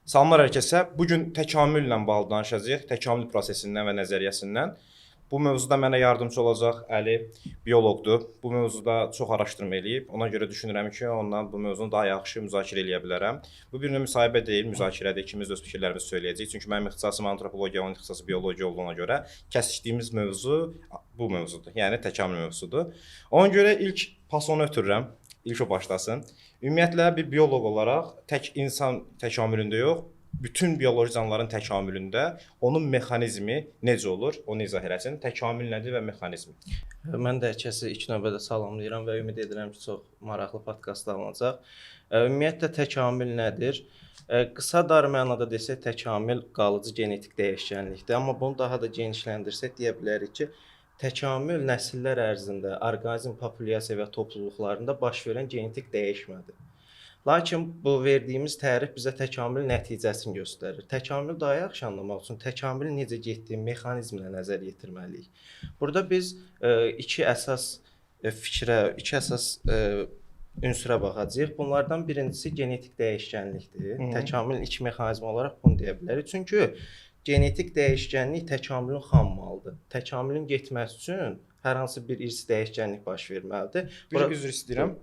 Salamlar hər kəsə. Bu gün təkamüllə bağlı danışacağıq. Təkamül prosesindən və nəzəriyyəsindən. Bu mövzuda mənə yardımçı olacaq Əli, bioloqdur. Bu mövzuda çox araşdırma eləyib. Ona görə düşünürəm ki, ondan bu mövzunu daha yaxşı müzakirə eləyə bilərəm. Bu bir növ müsahibə deyil, müzakirədir. İkimiz öz fikirlərimizi söyləyəcəyik. Çünki mənim ixtisasım antropologiya, onun ixtisası biologiya olduğuna görə kəsişdiyimiz mövzu bu mövzudur. Yəni təkamül mövzusudur. Ona görə ilk pas onu ötürürəm. İlk o başlasın. Ümumiyyətlə bir bioloq olaraq tək insan təkamülündə yox, bütün bioloji canlıların təkamülündə onun mexanizmi necə olur, onu izah eləsin. Təkamül nədir və mexanizmi? Mən də hər kəsi ilk növbədə salamlayıram və ümid edirəm ki, çox maraqlı podkast alınacaq. Ümumiyyətlə təkamül nədir? Qısa dar mənada desək, təkamül qalıcı genetik dəyişkənlikdir. Amma bunu daha da genişləndirsək deyə bilərik ki, təkamül nəsillər ərzində orqanizm populyasiya və topluluqlarında baş verən genetik dəyişmədir. Lakin bu verdiyimiz tərif bizə təkamül nəticəsini göstərir. Təkamülü daha yaxşı anlamaq üçün təkamülün necə getdiyi mexanizminə nəzər yetirməliyik. Burada biz iki əsas fikrə, iki əsas ünsürə baxacağıq. Bunlardan birincisi genetik dəyişkənlikdir. Təkamülün ilk mexanizmi olaraq bunu deyə bilərik. Çünki genetik dəyişkənlik təkamülün xammalıdır. Təkamülün getməsi üçün hər hansı bir irsi dəyişkənlik baş verməlidir. Bir üzr istəyirəm.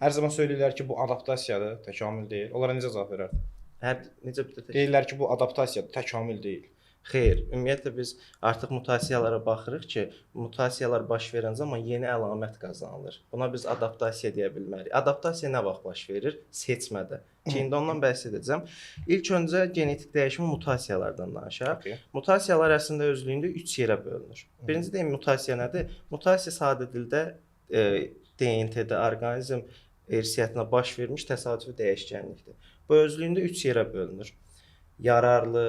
Hər zaman söyləyirlər ki, bu adaptasiyadır, təkamül deyil. Onlara necə cavab verərdin? Hər necə bir də deyirlər ki, bu adaptasiyadır, təkamül deyil. Xeyr, ümumiyyətlə biz artıq mutasiyalara baxırıq ki, mutasiyalar baş verən zaman yeni əlamət qazanılır. Buna biz adaptasiya deyə bilmərik. Adaptasiya nə vaxt baş verir? Seçmədə. Ki, indi ondan bəhs edəcəm. İlk öncə genetik dəyişimi mutasiyalardan danışaq. Okay. Mutasiyalar əslində özlüyündə 3 yerə bölünür. Birinci deyim, mutasiya nədir? Mutasiya sadə dildə DNT-də orqanizm irsiyyətinə baş vermiş təsadüfi dəyişkənlikdir. Bu özlüyündə 3 yerə bölünür. Yararlı,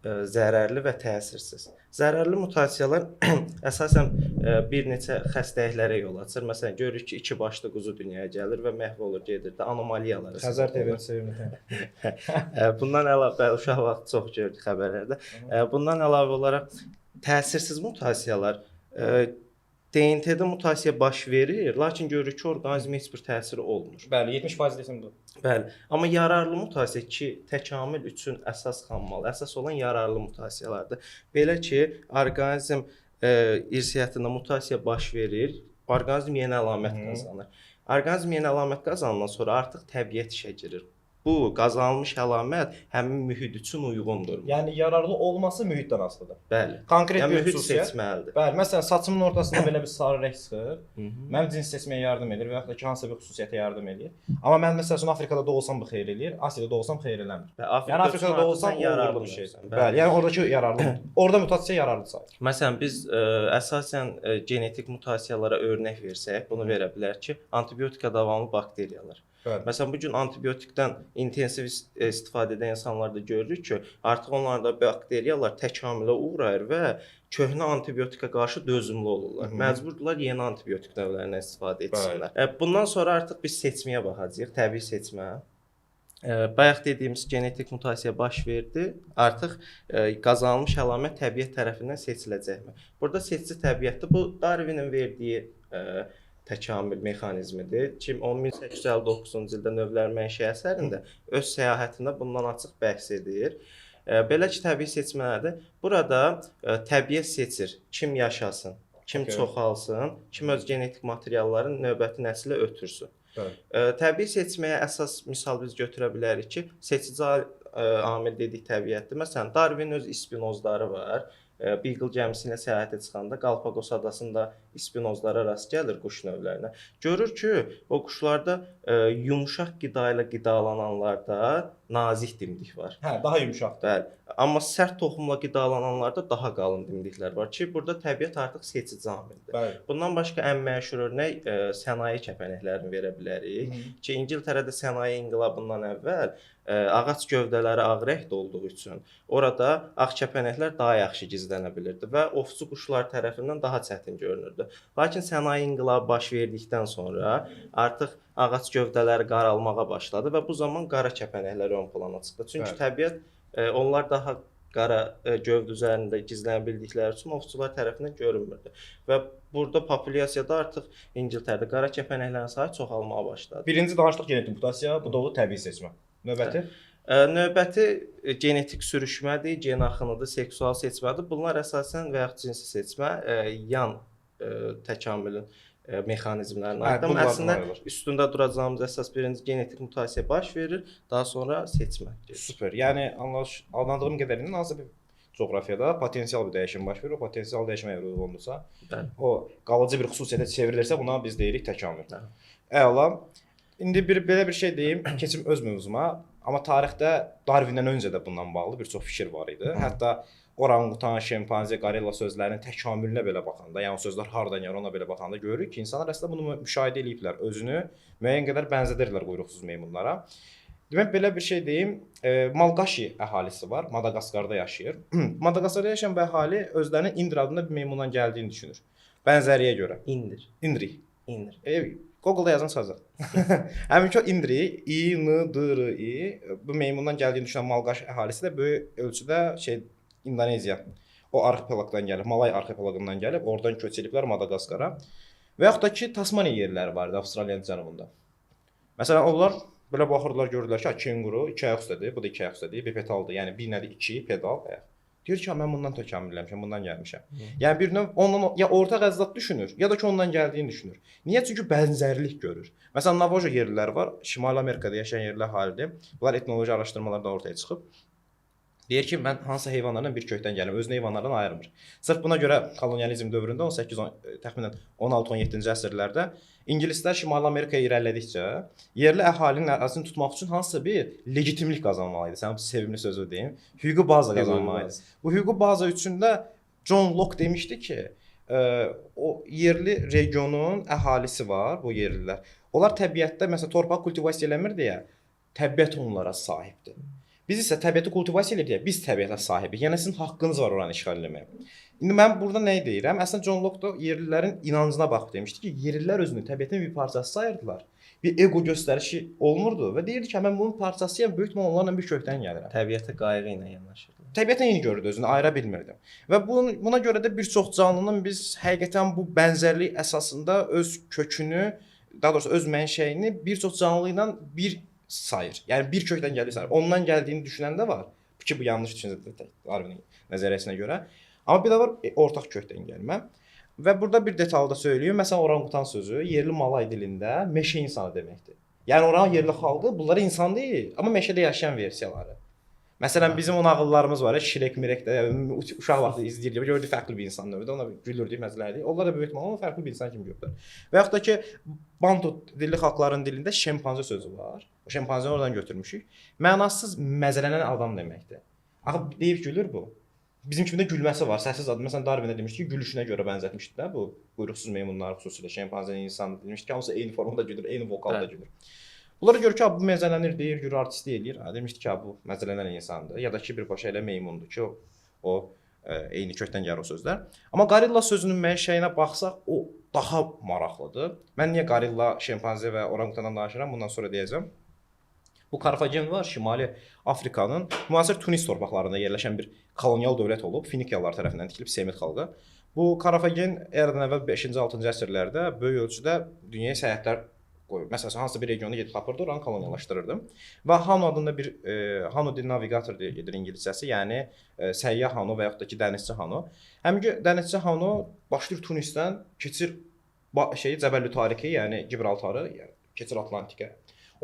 zərərli və təsirsiz. Zərərli mutasiyalar əsasən bir neçə xəstəliklərə yol açır. Məsələn, görürük ki, iki başlı quzu dünyaya gəlir və məhv olur, gedir də anomaliyalara. Xəzər TV-ni sevimli. Bundan əlavə uşaq vaxtı çox gördük xəbərlərdə. Bundan əlavə olaraq təsirsiz mutasiyalar DNT-də mutasiya baş verir, lakin görürük ki, orqanizmə heç bir təsiri olmur. Bəli, 70% desəm bu. Bəli, amma yararlı mutasiya ki, təkamül üçün əsas xammal, əsas olan yararlı mutasiyalardır. Belə ki, orqanizm irsiyyətində mutasiya baş verir, orqanizm yeni əlamət qazanır. Orqanizm yeni əlamət qazanandan sonra artıq təbiət işə girir. Bu qazanılmış əlamət həmin mühit üçün uyğundur. Yəni yararlı olması mühitdən asılıdır. Bəli. Konkret yəni, bir mühit xüsusiyyət seçməlidir. Bəli, məsələn, saçımın ortasında belə bir sarı rəng çıxır. Mənim cins seçməyə yardım edir və yaxud da ki, hansısa bir xüsusiyyətə yardım edir. Amma mən məsəl üçün Afrikada doğulsam bu xeyir eləyir, Asiyada doğulsam xeyir eləmir. Və Yəni Afrikada doğulsam uğurlu bir şeydir. Bəli, yəni oradakı yararlı. Orada mutasiya yararlı sayılır. Məsələn, biz əsasən genetik mutasiyalara örnək versək, bunu verə bilər ki, antibiotika davamlı bakteriyalar. Bəli. Məsələn, bu gün antibiotikdən intensiv istifadə edən insanlarda görürük ki, artıq onlarda bakteriyalar təkamülə uğrayır və köhnə antibiotika qarşı dözümlü olurlar. Məcburdurlar yeni antibiotik növlərindən istifadə etsinlər. Bundan sonra artıq biz seçməyə baxacağıq, təbii seçmə. Bayaq dediyimiz genetik mutasiya baş verdi. Artıq qazanılmış əlamət təbiət tərəfindən seçiləcəkmi? Burada seçici təbiətdə bu Darwinin verdiyi təkamül mexanizmidir ki, 1859-cu ildə Növlər Mənşəyi əsərində öz səyahətində bundan açıq bəhs edir. Belə ki, təbii seçmə nədir? Burada təbiət seçir kim yaşasın, kim çoxalsın, kim öz genetik materiallarını növbəti nəsilə ötürsün. Təbii seçməyə əsas misal biz götürə bilərik ki, seçici amil dedik təbiətdir. Məsələn, Darwinin öz ispinozları var. Beagle gəmisi ilə səyahətə çıxanda Galapagos adasında ispinozlara rast gəlir quş növlərinə. Görür ki, o quşlarda yumşaq qida ilə qidalananlarda nazik dimdik var. Hə, daha yumşaqdır. Bəli. Amma sərt toxumla qidalananlarda daha qalın dimdiklər var ki, burada təbiət artıq seçici amildir. Bəli. Bundan başqa ən məşhur örnək sənaye kəpənəklərini verə bilərik ki, İngiltərədə sənaye inqilabından əvvəl ağac gövdələri ağ rəngdə olduğu üçün orada ağ kəpənəklər daha yaxşı gizlənə bilirdi və ovçu quşlar tərəfindən daha çətin görünürdü. Lakin sənaye inqilabı baş verdikdən sonra artıq ağac gövdələri qaralmağa başladı və bu zaman qara kəpənəklər ön plana çıxdı. Çünki təbiət onlar daha qara gövdə üzərində gizlənə bildikləri üçün ovçular tərəfindən görünmürdü. Və burada populyasiyada artıq İngiltərədə qara kəpənəklərin sayı çoxalmağa başladı. Birinci danışdıq genetik mutasiya, bu da oldu təbii seçmə. Növbəti? Növbəti genetik sürüşmədir, gen axınıdır, seksual seçmədir. Bunlar əsasən və yaxud cinsi seçmə yan təkamülün mexanizmlərinə aiddir. Amma əslində üstündə duracağımız əsas birinci genetik mutasiya baş verir, daha sonra seçmə gedir. Super. Yəni anladığım qədərilə hansısa bir coğrafiyada potensial bir dəyişim baş verir. O potensial dəyişim əgər uyğundursa, o qalıcı bir xüsusiyyətə çevrilirsə, buna biz deyirik təkamül. Əla. İndi bir belə bir şey deyim, keçim öz mövzuma. Amma tarixdə Darvindən öncə də bundan bağlı bir çox fikir var idi. Hətta orangutan, şempanze, gorilla sözlərinin təkamülünə belə baxanda, yəni o sözlər hardan gəlir ona belə baxanda görürük ki, insanlar əslində bunu müşahidə eləyiblər, özünü müəyyən qədər bənzədirlər quyruqsuz meymunlara. Demək belə bir şey deyim, Malqaşi əhalisi var, Madaqaskarda yaşayır. Madaqaskarda yaşayan bu əhali özlərinin Indri adında bir meymundan gəldiyini düşünür. Bənzərliyə görə. Indir. Indri. Indri. Google-da yazan çıxacaq. Həminki o Indri, I N D R I bu meymundan gəldiyini düşünən Malqaş əhalisi də böyük ölçüdə İndoneziya o arxipelaqdan gəlib, Malay arxipelaqından gəlib, oradan köç ediblər Madaqaskara. Və yaxud da ki, Tasmaniya yerləri var idi Avstraliyanın cənubunda. Məsələn, onlar belə baxırdılar, görürlər ki, kenguru iki ayaq üstədir, bu da iki ayaq üstədir, bir pedaldır, yəni bir nədir, iki pedal ayaq. Deyir ki, mən bundan təkamül eləmişəm, bundan gəlmişəm. Yəni bir növ ondan ya ortaq əcdad düşünür, ya da ki ondan gəldiyini düşünür. Niyə? Çünki bənzərlik görür. Məsələn, Navajo yerlilər var, Şimali Amerikada yaşayan yerli əhalidir. Bunlar etnoloji araşdırmalarda ortaya çıxıb. Deyir ki, mən hansısa heyvanlardan bir kökdən gəlirəm, özünü heyvanlardan ayırmır. Sırf buna görə kolonializm dövründə 18 təxminən 16-17-ci əsrlərdə ingilislər Şimali Amerikaya irəlilədikcə yerli əhalinin ərazisini tutmaq üçün hansısa bir legitimlik qazanmalı idi. Sən bu sevimli sözü deyim. Hüquqi baza qazanmalı idi. Bu hüquqi baza üçün də John Locke demişdi ki, o yerli regionun əhalisi var, bu yerlilər. Onlar təbiətdə məsələn torpaq kultivasiya eləmir deyə təbiət onlara sahibdir. Biz isə təbiəti kultivasiya eləyib deyə biz təbiətə sahibik. Yəni sizin haqqınız var oranı işğal eləməyə. İndi mən burada nə deyirəm? Əslində John Locke da yerlilərin inancına baxıb demişdi ki, yerlilər özünü təbiətin bir parçası sayırdılar. Bir ego göstərişi olmurdu və deyirdi ki, mən bunun parçasıyam, böyük ehtimal onlarla bir kökdən gəlirəm. Təbiətə qayğı ilə yanaşırdılar. Təbiətə eyni görürdü özünü, ayıra bilmirdi. Və buna görə də bir çox canlının biz həqiqətən bu bənzərlik əsasında öz kökünü, daha doğrusu öz mənşəyini bir çox canlı ilə bir sayır. Yəni bir kökdən gəldiyi sayır. Ondan gəldiyini düşünən də var. Ki bu yanlış düşüncədir Darwinin nəzəriyyəsinə görə. Amma bir də var ortaq kökdən gəlmə. Və burada bir detal da söyləyim. Məsələn, orangutan sözü yerli Malay dilində meşə insanı deməkdir. Yəni oranın yerli xalqı bunlara insan deyil, amma meşədə yaşayan versiyaları. Məsələn, bizim o nağıllarımız var ya, Şirek Mirek də uşaq vaxtı izləyirdik, gördük fərqli bir insan növüdür, ona gülürdük, məzələyirdik. Onlar da böyük ehtimalla onu fərqli bir insan kimi görüblər. Və yaxud da ki, Bantu dilli xalqların dilində şempanze sözü var. O şempanzeni oradan götürmüşük. Mənasız məzələnən adam deməkdir. Axı deyib gülür bu. Bizim kimi də gülməsi var, səssiz adı. Məsələn, Darwin də demişdi ki, gülüşünə görə bənzətmişdi də bu quyruqsuz meymunları, xüsusilə şempanzeni insan demişdi ki, hamısı eyni formada gülür, eyni vokalda gülür. Bunlara görə ki, bu məzələnir, deyir, gülür, artistlik eləyir. Demişdi ki, bu məzələnən insandır. Ya da ki, birbaşa elə meymundur ki, o eyni kökdən gəlir o sözlər. Amma gorilla sözünün mənşəyinə baxsaq, o daha maraqlıdır. Mən niyə gorilla, şempanze və orangutandan danışıram, bundan sonra deyəcəm. Bu Karfagen var, Şimali Afrikanın müasir Tunis torpaqlarında yerləşən bir kolonial dövlət olub, Finikiyalılar tərəfindən tikilib Semit xalqı. Bu Karfagen eradan əvvəl 5-ci, 6-cı əsrlərdə böyük ölçüdə dünyaya səyahətlər qoyur. Məsələn, hansısa bir regionu gedib tapırdı, oranı koloniyalaşdırırdı. Və Hanu adında bir Hanu the Navigator deyə gedir ingiliscəsi, yəni səyyah Hanu və yaxud da ki, dənizçi Hanu. Həminki dənizçi Hanu başlayır Tunisdən, keçir Cəbəllü Tariki, yəni Gibraltarı, yəni keçir Atlantikə.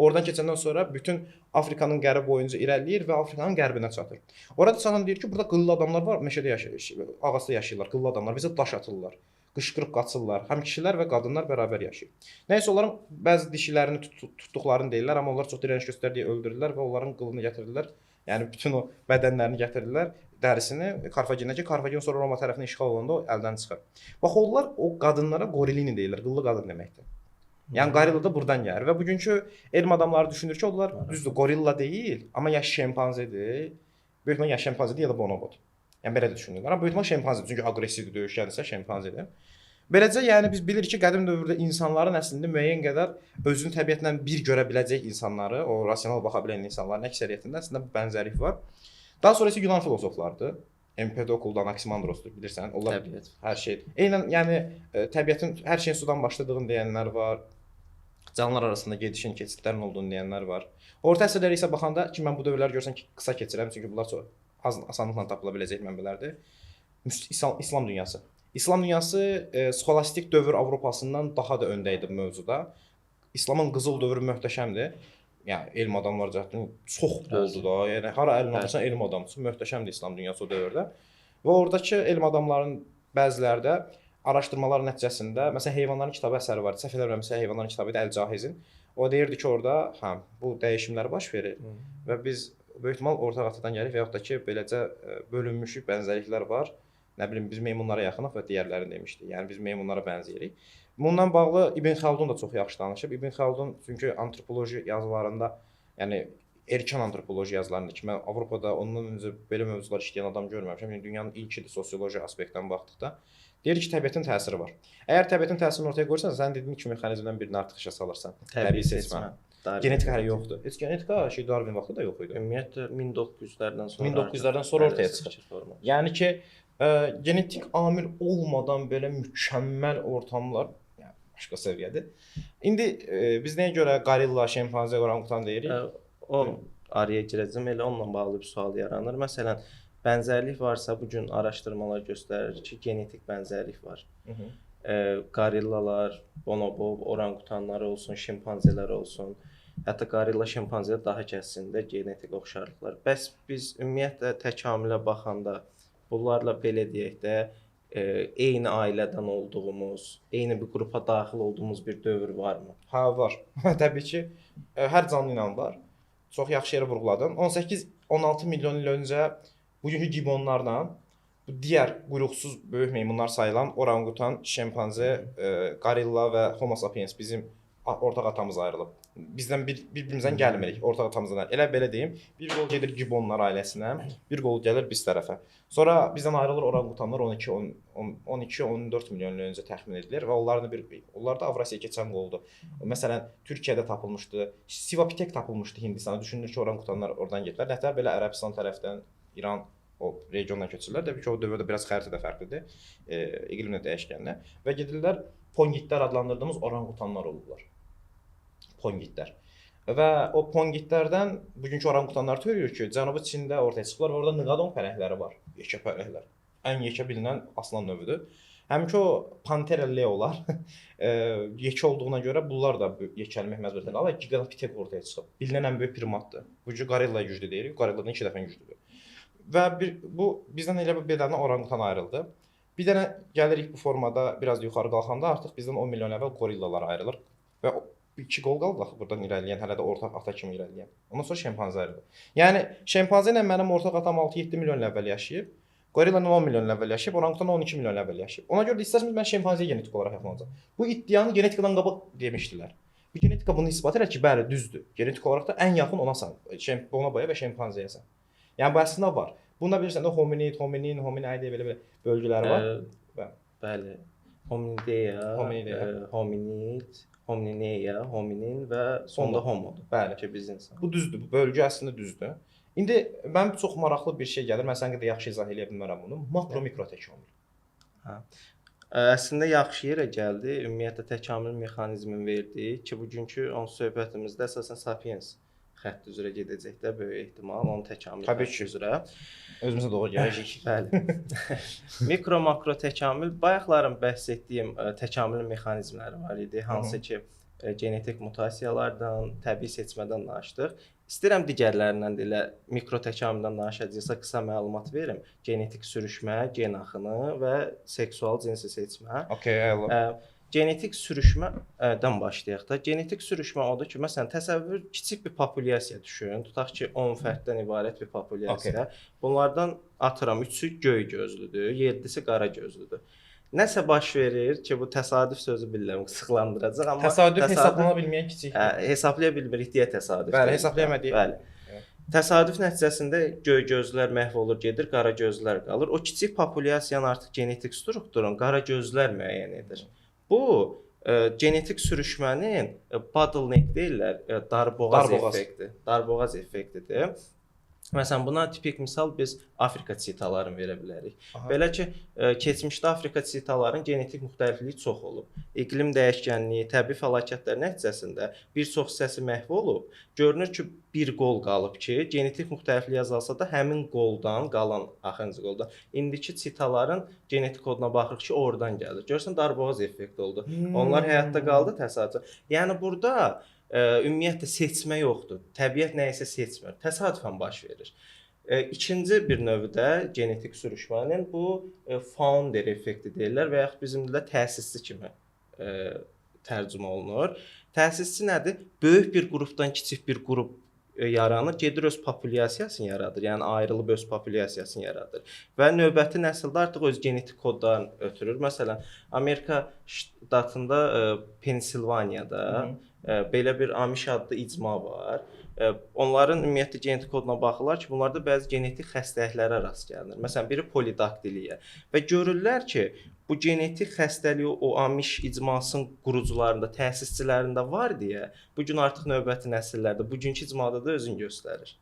Oradan keçəndən sonra bütün Afrikanın qərbi boyunca irəliləyir və Afrikanın qərbinə çatır. Orada çatan deyir ki, burada qıllı adamlar var, meşədə yaşayır, ağacda yaşayırlar, qıllı adamlar, bizə daş atırlar, qışqırıb qaçırlar. Həm kişilər və qadınlar bərabər yaşayır. Nəysə onların bəzi dişilərini tutduqlarını deyirlər, amma onlar çox direniş göstərdiyi öldürdülər və onların qılını gətirdilər. Yəni bütün o bədənlərini gətirdilər, dərisini Karfagenə ki, Karfagen sonra Roma tərəfindən işğal olanda o əldən çıxır. Bax onlar o qadınlara gorilini deyirlər, qıllı qadın deməkdir. Yəni gorilla da buradan gəlir və bugünkü elm adamları düşünür ki, onlar düzdür gorilla deyil, amma ya şempanzedir, böyük ehtimal ya şempanzedir ya da bonobodur. Yəni belə də düşünürlər. Amma böyük ehtimal şempanzedir, çünki aqressivdir, döyüşkəndirsə şempanzedir. Beləcə yəni biz bilirik ki, qədim dövrdə insanların əslində müəyyən qədər özünü təbiətlə bir görə biləcək insanları, o rasional baxa bilən insanların əksəriyyətində əslində bu bənzərlik var. Daha sonra isə Yunan filosoflardır. Empedokldan Aksimandrosdur, bilirsən. Onlar təbiət. Hər şey. Eynən yəni təbiətin hər şeyin sudan başladığını deyənlər var. Canlılar arasında gedişin, keçidlərin olduğunu deyənlər var. Orta əsrlərə isə baxanda ki, mən bu dövrləri görsən ki, qısa keçirəm, çünki bunlar çox az asanlıqla tapıla biləcək mənbələrdir. İslam dünyası. İslam dünyası skolastik dövr Avropasından daha da öndə idi bu mövzuda. İslamın qızıl dövrü möhtəşəmdir. Yəni elm adamları cəhətdən çox boldur da. Yəni hara əlini atırsan elm adamısan. Möhtəşəmdir İslam dünyası o dövrdə. Və oradakı elm adamlarının bəziləri də araşdırmalar nəticəsində, məsələn, heyvanların kitabı əsəri var. Səhv eləmirəmsə heyvanların kitabı idi Əl-Cahizin. O deyirdi ki, orada hə, bu dəyişimlər baş verir və biz böyük ehtimal ortaq atadan gəlirik və yaxud da ki, beləcə bölünmüşük, bənzərliklər var. Nə bilim biz meymunlara yaxınıq və digərlərini demişdi. Yəni biz meymunlara bənzəyirik. Bundan bağlı İbn Xaldun da çox yaxşı danışıb. İbn Xaldun çünki antropoloji yazılarında, yəni erkən antropoloji yazılarında ki, mən Avropada ondan öncə belə mövzular işləyən adam görməmişəm. Yəni dünyanın ilkidir sosioloji aspektdən baxdıqda. Deyir ki, təbiətin təsiri var. Əgər təbiətin təsirini ortaya qoyursan, sənin dediyin iki mexanizmdən birini artıq işə salırsan. Təbii seçmə. Genetika hələ yoxdur. Heç genetika şey Darwin vaxtı da yox idi. Ümumiyyətlə 1900-lərdən sonra 1900-lərdən sonra ortaya çıxır. Yəni ki, genetik amil olmadan belə mükəmməl ortamlar, yəni başqa səviyyədir. İndi biz nəyə görə gorilla, şempanze, orangutan deyirik? O araya girəcəm, elə onunla bağlı bir sual yaranır. Məsələn, bənzərlik varsa, bu gün araşdırmalar göstərir ki, genetik bənzərlik var. Qorillalar, bonobo, orangutanlar olsun, şimpanzelər olsun. Hətta gorilla, şimpanzelər daha kəsində genetik oxşarlıqlar. Bəs biz ümumiyyətlə təkamülə baxanda bunlarla belə deyək də, eyni ailədən olduğumuz, eyni bir qrupa daxil olduğumuz bir dövr varmı? Hə, var. Təbii ki, hər canlı ilə var. Çox yaxşı yerə vurğuladın. 18-16 milyon il öncə bugünkü gibonlarla bu digər quyruqsuz böyük meymunlar sayılan orangutan, şempanze, gorilla və Homo sapiens bizim ortaq atamız ayrılıb. Bizdən bir-birimizdən gəlmirik, ortaq atamızdan. Elə belə deyim, bir qol gedir gibonlar ailəsinə, bir qol gəlir biz tərəfə. Sonra bizdən ayrılır orangutanlar 12-14 milyon il öncə təxmin edilir və onların onlar da Avrasiyaya keçən qoldur. Məsələn, Türkiyədə tapılmışdı, Sivapitek tapılmışdı Hindistanda. Düşünülür ki, orangutanlar oradan getdilər. Nətər belə Ərəbistan tərəfdən, İran o regiondan köçürlər. Təbii ki, o dövrdə biraz xəritə də fərqlidir, iqlim də dəyişkənlə və gedirlər pongitlər adlandırdığımız orangutanlar olurlar. Pongitlər. Və o pongitlərdən bugünkü orangutanlar törüyür ki, Cənubi Çində ortaya çıxırlar və orada nıqadon pələngləri var. Yekə pələnglər. Ən yekə bilinən aslan növüdür. Həminki o Panthera leolar yekə olduğuna görə bunlar da yekəlmək məcburiyyətində qalır. Gigantopitek ortaya çıxıb. Bilinən ən böyük primatdır. Bu cür gorillaya güclü deyirik. Gorilladan 2 dəfə güclüdür. Və bu bizdən elə bir dənə orangutan ayrıldı. Bir dənə gəlirik bu formada biraz yuxarı qalxanda artıq bizdən 10 milyon əvvəl qorillalar ayrılır və 2 qol qaldı axı buradan irəliləyən, hələ də ortaq ata kimi irəliləyən. Ondan sonra şempanze ayrılır. Yəni şempanze ilə mənim ortaq atam 6-7 milyon il əvvəl yaşayıb, gorilla ilə 10 milyon il əvvəl yaşayıb, orangutan 12 milyon il əvvəl yaşayıb. Ona görə də istərsəniz mən şempanzeyə genetik olaraq yaxınlanacağam. Bu iddianı genetikadan qabaq demişdilər. Bu genetika bunu isbat edir ki, bəli, düzdür. Genetik olaraq da ən yaxın onasan, bonoboya və şempanzeyəsən. Yəni bu əslində var. Bunda bilirsən də hominid, hominin, hominid belə-belə bölgüləri var. Bəli. Hominideya, hominid, hominineya, hominin və sonda homodur. Bəli. Ki biz insan. Bu düzdür, bu bölgü əslində düzdür. İndi mənim çox maraqlı bir şey gəlir. Mən sən qədər yaxşı izah eləyə bilmərəm bunu. Makro-mikro təkamül. Hə. Əslində yaxşı yerə gəldi. Ümumiyyətlə təkamül mexanizmini verdi ki, bugünkü on söhbətimizdə əsasən sapiens xətti üzrə gedəcək də böyük ehtimal, onun təkamül xətti üzrə. Özümüzə doğru gələcək. Bəli. Mikro-makro təkamül, bayaqların bəhs etdiyim təkamül mexanizmləri var idi, hansı ki genetik mutasiyalardan, təbii seçmədən danışdıq. İstəyirəm digərlərindən də elə mikro təkamüldən danışacaqsa qısa məlumat verim. Genetik sürüşmə, gen axını və seksual cinsi seçmə. Okay, əla. Genetik sürüşmədən başlayaq da. Genetik sürüşmə odur ki, məsələn, təsəvvür kiçik bir populyasiya düşün. Tutaq ki, 10 fərddən ibarət bir populyasiya. Okay. Bunlardan atıram 3-ü göy gözlüdür, 7-si qara gözlüdür. Nəsə baş verir ki, bu təsadüf sözü bilirəm, qısıqlandıracaq, amma təsadüf hesablana bilməyən kiçik. Hesablaya bilmirik deyə təsadüf. Bəli, hesablaya bilmədik. Bəli. Təsadüf nəticəsində göy gözlülər məhv olur, gedir, qara gözlülər qalır. O kiçik populyasiyanın artıq genetik strukturunu qara gözlülər müəyyən edir. Bu genetik sürüşmənin bottleneck deyirlər, darboğaz effekti. Darboğaz effektidir. Məsələn, buna tipik misal biz Afrika çitalarını verə bilərik. Aha. Belə ki, keçmişdə Afrika çitalarının genetik müxtəlifliyi çox olub. İqlim dəyişkənliyi, təbii fəlakətlər nəticəsində bir çox hissəsi məhv olub. Görünür ki, bir qol qalıb ki, genetik müxtəliflik azalsa da həmin qoldan qalan axırıncı qoldan indiki çitaların genetik koduna baxırıq ki, oradan gəlir. Görürsən darboğaz effekti oldu. Onlar həyatda qaldı təsadüfən. Yəni burada ümumiyyətlə seçmə yoxdur. Təbiət nə isə seçmir. Təsadüfən baş verir. İkinci bir növü də genetik sürüşmənin bu founder effekti deyirlər və yaxud bizim dildə təsisçi kimi tərcümə olunur. Təsisçi nədir? Böyük bir qrupdan kiçik bir qrup yaranır, gedir öz populyasiyasını yaradır. Yəni ayrılıb öz populyasiyasını yaradır. Və növbəti nəsildə artıq öz genetik kodlarını ötürür. Məsələn, Amerika ştatında Pensilvaniyada belə bir Amish adlı icma var. Onların ümumiyyətlə genetik koduna baxırlar ki, bunlarda bəzi genetik xəstəliklərə rast gəlinir. Məsələn, biri polidaktiliya və görürlər ki, bu genetik xəstəliyi o Amish icmasının qurucularında, təsisçilərində var deyə, bu gün artıq növbəti nəsillərdə, bugünkü icmada da özünü göstərir.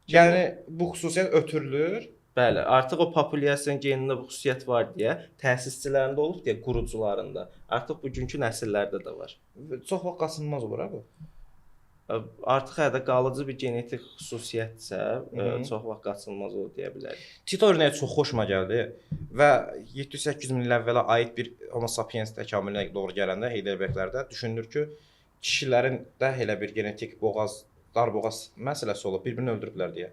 Yəni bu xüsusiyyət ötürülür. Bəli, artıq o populyasiyanın genində bu xüsusiyyət var deyə, təsisçilərində olub deyə, qurucularında. Artıq bugünkü nəsillərdə də var. Çox vaxt qaçınılmaz olur ha bu. Artıq hətta qalıcı bir genetik xüsusiyyətsə, çox vaxt qaçınılmaz olur deyə bilərik. Çita örnəyi çox xoşuma gəldi və 700-800 min il əvvələ aid bir Homo sapiens təkamülünə doğru gələndə Heidelberglərdə düşünülür ki, kişilərin də elə bir genetik boğaz, dar boğaz məsələsi olub, bir-birini öldürüblər deyə.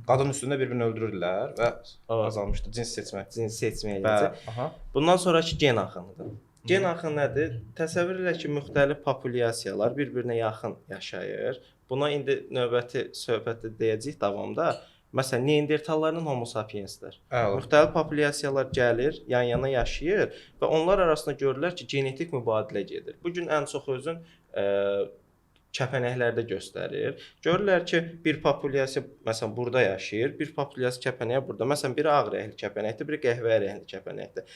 Qadın üstündə bir-birini öldürürdülər və azalmışdı cins seçmə. Cins seçməyə gələcək. Bundan sonrakı gen axınıdır. Gen axını nədir? Təsəvvür elə ki, müxtəlif populyasiyalar bir-birinə yaxın yaşayır. Buna indi növbəti söhbətdə deyəcəyik davamda. Məsələn, Neandertallarla Homo sapienslər. Müxtəlif populyasiyalar gəlir, yan-yana yaşayır və onlar arasında görürlər ki, genetik mübadilə gedir. Bu gün ən çox özün kəpənəklərdə göstərir. Görürlər ki, bir populyasiya məsələn burada yaşayır, bir populyasiya kəpənəyə burada. Məsələn, biri ağ rəngli kəpənəkdir, biri qəhvəyi rəngli kəpənəkdir.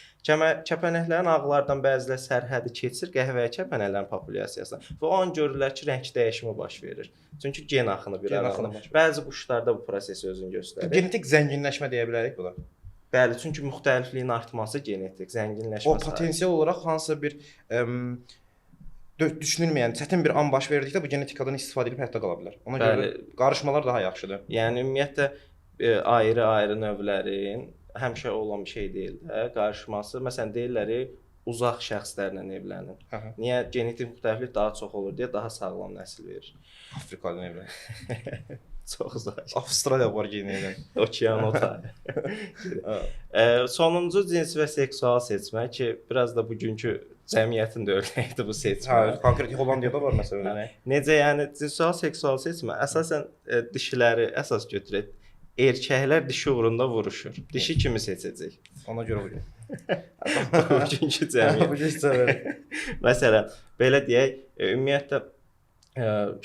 Kəpənəklərin ağlardan bəziləri sərhədi keçir qəhvəyi kəpənəklərin populyasiyasına və o an görürlər ki, rəng dəyişimi baş verir. Çünki gen axını bir aralı. Bəzi quşlarda bu prosesi özünü göstərir. Genetik zənginləşmə deyə bilərik buna. Bəli, çünki müxtəlifliyin artması genetik zənginləşmə. O potensial olaraq hansısa bir düşünülməyən, çətin bir an baş verdikdə bu genetikadan istifadə edib həyatda qala bilər. Ona görə qarışmalar daha yaxşıdır. Yəni ümumiyyətlə ayrı-ayrı növlərin həmişə olan bir şey deyil də, qarışması. Məsələn, deyirlər uzaq şəxslərlə evlənin. Aha. Niyə genetik müxtəliflik daha çox olur deyə daha sağlam nəsil verir. Afrika ilə evlənin. Çox uzaq. Avstraliya var yenə evlən. Okean o tayı. Sonuncu cins və seksual seçmə ki, biraz da bugünkü cəmiyyətin də örnəyidir bu seçmə. Hə, konkret Hollandiyada var məsələn örnək. Necə yəni cinsual seksual seçmə əsasən dişiləri əsas götürək. Erkəklər dişi uğrunda vuruşur. Dişi kimi seçəcək? Ona görə bu gün. Bugünkü cəmiyyət. Bugünkü cəmiyyət. Məsələn, belə deyək, ümumiyyətlə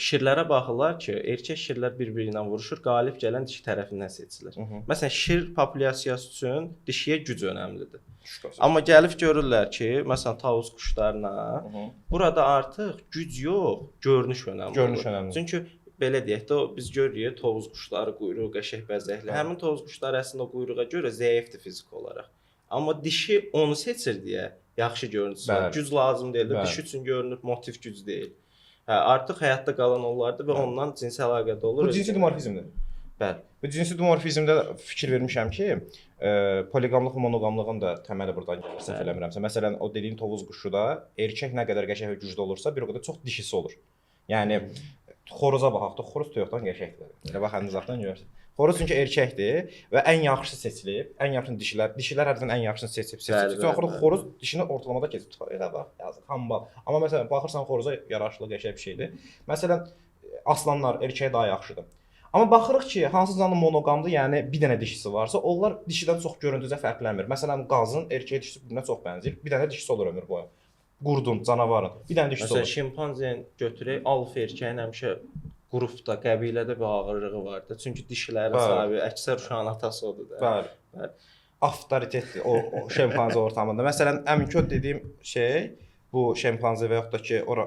şirlərə baxırlar ki, erkək şirlər bir-biri ilə vuruşur, qalib gələn dişi tərəfindən seçilir. Məsələn, şir populyasiyası üçün dişiyə güc önəmlidir. Amma gəlib görürlər ki, məsələn, tavus quşlarına burada artıq güc yox, görünüş önəmli. Görünüş önəmli. Çünki belə deyək də, biz görürük tovuz quşları quyruğu qəşəng bəzəkli. Həmin tovuz quşları əslində quyruğa görə zəifdir fiziki olaraq. Amma dişi onu seçir deyə yaxşı görüntüsü var. Güc lazım deyil. Dişi üçün görünür, motiv güc deyil. Hə, artıq həyatda qalan onlardır və ondan cinsi əlaqədə olur. Bu cinsi dimorfizmdir. Bəli. Bu cinsi dimorfizmdə fikir vermişəm ki, poliqamlıq və monoqamlığın da təməli burdan gəlir, səhv eləmirəmsə. Məsələn, o dediyin tovuz quşu da erkək nə qədər qəşəng və güclü olursa, bir o qədər çox dişisi olur. Yəni xoruza baxaq da, xoruz toyuqdan qəşəngdir. Elə bax, ən uzaqdan görürsən. Xoruz çünki erkəkdir və ən yaxşısı seçilib, ən yaxşını dişilər, dişilər hərdən ən yaxşısını seçib, seçib. Axırda xoruz dişini ortalamada keçib. Elə bax, yazıq, hambal. Amma məsələn, baxırsan xoruza yaraşıqlı qəşəng bir şeydir. Məsələn, aslanlar erkəyə daha yaxşıdır. Amma baxırıq ki, hansı canlı monoqamdır, yəni bir dənə dişisi varsa, onlar dişidən çox görüntücə fərqlənmir. Məsələn, qazın erkək dişisi birinə çox bənzəyir. Bir dənə dişisi olur ömür boyu. Qurdun, canavarın bir dənə dişisi olur. Məsələn, şimpanzeni götürək, alfa erkəyin həmişə qrupda, qəbilədə bir ağırlığı vardır. Çünki dişilərin sahibi əksər uşağın atası odur da. Bəli. Bəli. Avtoritetdir o şimpanze ortamında. Məsələn, əminki o dediyim şey Bu şempanze və yaxud da ki, ora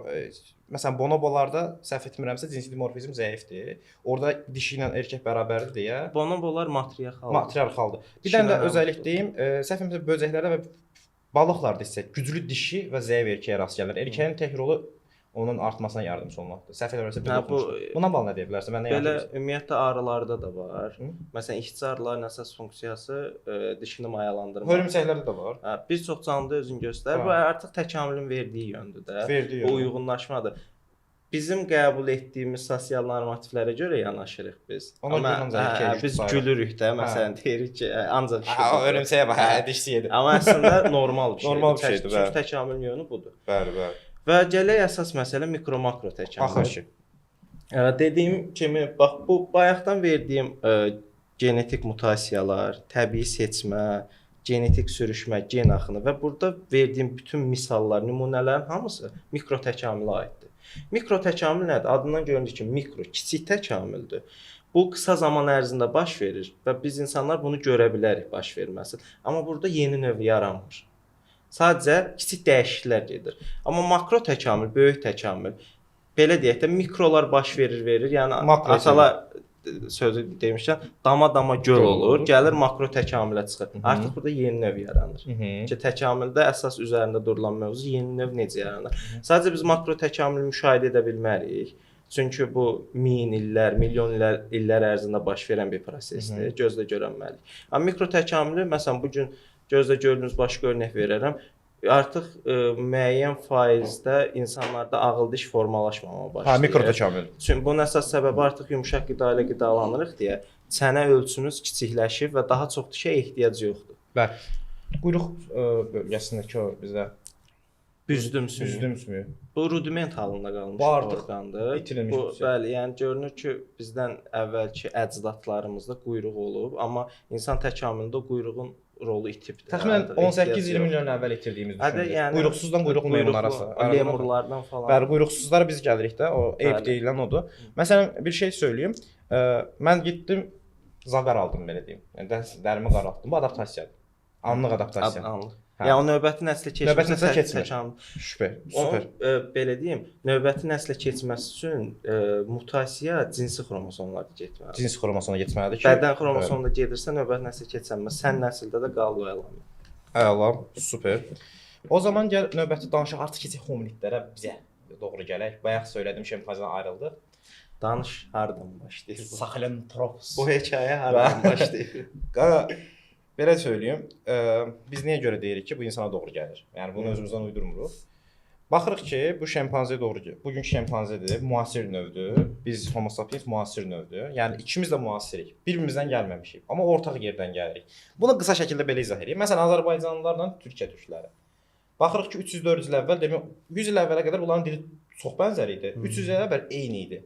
məsələn bonobolarda səhv etmirəmsə cinsi dimorfizm zəifdir. Orada dişi ilə erkək bərabərdir deyə. Bonobolar matriarxaldır. Matriarxaldır. Bir dənə də özəllik deyim, səhv etmirəmsə böcəklərdə və balıqlarda isə güclü dişi və zəif erkəyə rast gəlir. Erkəyin tək rolu onun artmasına yardımçı olmaqdır. Səhv eləmirəmsə belə oxumuşdum. Buna bağlı nə deyə bilərsən? Məndən belə ümumiyyətlə arılarda da var. Hı? Məsələn, işçi arıların əsas funksiyası dişini mayalandırmaq. Hörümçəklərdə də var. Hə, bir çox canlıda özünü göstərir. Bu artıq təkamülün verdiyi yöndür də. Verdiyi bu uyğunlaşmadır. Bizim qəbul etdiyimiz sosial normativlərə görə yanaşırıq biz. Ona Amma görə ancaq erkək biz gülürük də, məsələn, deyirik ki, ancaq dişi. Hörümçəyə bax, dişisi yedi. Amma əslində normal bir şeydir. Normal bir şeydir, çünki təkamülün yönü budur. Bəli, bəli. Və gələk əsas məsələ mikro-makro təkamül. Axır ki. Dediyim kimi, bax bu bayaqdan verdiyim genetik mutasiyalar, təbii seçmə, genetik sürüşmə, gen axını və burada verdiyim bütün misallar, nümunələrin hamısı mikro təkamülə aiddir. Mikro təkamül nədir? Adından görünür ki, mikro, kiçik təkamüldür. Bu qısa zaman ərzində baş verir və biz insanlar bunu görə bilərik baş verməsini. Amma burada yeni növ yaranmır. Sadəcə kiçik dəyişikliklər gedir. Amma makro təkamül, böyük təkamül, belə deyək də mikrolar baş verir. Yəni makro atalar sözü demişəm, dama-dama göl olur, gəlir makro təkamülə çıxır. Hı -hı. Artıq burada yeni növ yaranır. Hı -hı. Ki təkamüldə əsas üzərində durulan mövzu yeni növ necə yaranır. Hı -hı. Sadəcə biz makro təkamülü müşahidə edə bilmərik. Çünki bu min illər, milyon illər ərzində baş verən bir prosesdir. Hı -hı. Gözlə görünməli. Amma mikro təkamülü məsələn bu gün gözlə gördüyünüz başqa örnək verərəm. Artıq müəyyən faizdə insanlarda ağıl diş formalaşmama başlayır. Hə, mikro təkamül. Çünki bunun əsas səbəbi artıq yumşaq qida ilə qidalanırıq deyə çənə ölçümüz kiçikləşir və daha çox dişə ehtiyac yoxdur. Bəli. Quyruq bölgəsindəki o bizdə büzdüm sümüyü. Büzdüm sümüyü. Bu rudiment halında qalmış Bu artıq orqandır. itirilmiş. Bu, bəli, yəni görünür ki, bizdən əvvəlki əcdadlarımızda quyruq olub, amma insan təkamülündə o quyruğun rolu itibdir. Təxminən 18-20 milyon əvvəl itirdiyimiz düşünülür. Yəni, quyruqsuzdan quyruqlu meymun arası. Lemurlardan falan. Bəli, quyruqsuzlara biz gəlirik də, o eyb deyilən odur. Məsələn, bir şey söyləyim. Mən getdim, zaqar aldım belə deyim. Yəni dərimi qaraltdım. Bu adaptasiyadır. Anlıq adaptasiya. Anlıq. Hə. Yəni o növbəti nəslə keçməsi keçmir. Şübhə, super. Onun, belə deyim, növbəti nəslə keçməsi üçün mutasiya cinsi xromosomlarda getməlidir. Cinsi xromosoma getməlidir ki, bədən xromosomunda gedirsə növbəti nəslə keçənməz. Sən nəsildə də qalır o əlamət. Əla, super. O zaman gəl növbəti danışıq artıq keçək hominidlərə, bizə doğru gələk. Bayaq söylədim, şempanzedən ayrıldıq. Danış hardan başlayır? Sahelanthropus. Bu hekayə hardan başlayır? Belə söyləyim, biz niyə görə deyirik ki, bu insana doğru gəlir? Yəni bunu özümüzdən uydurmuruq. Baxırıq ki, bu şempanzeyə doğru gəlir. Bugünkü şempanzedir, müasir növdür. Biz Homo sapiens müasir növdür. Yəni ikimiz də müasirik. Bir-birimizdən gəlməmişik, amma ortaq yerdən gəlirik. Bunu qısa şəkildə belə izah edeyim. Məsələn, Azərbaycanlılarla Türkiyə türkləri. Baxırıq ki, 300-400 il əvvəl, demək 100 il əvvələ qədər bunların dili çox bənzər idi. 300 il əvvəl eyni idi.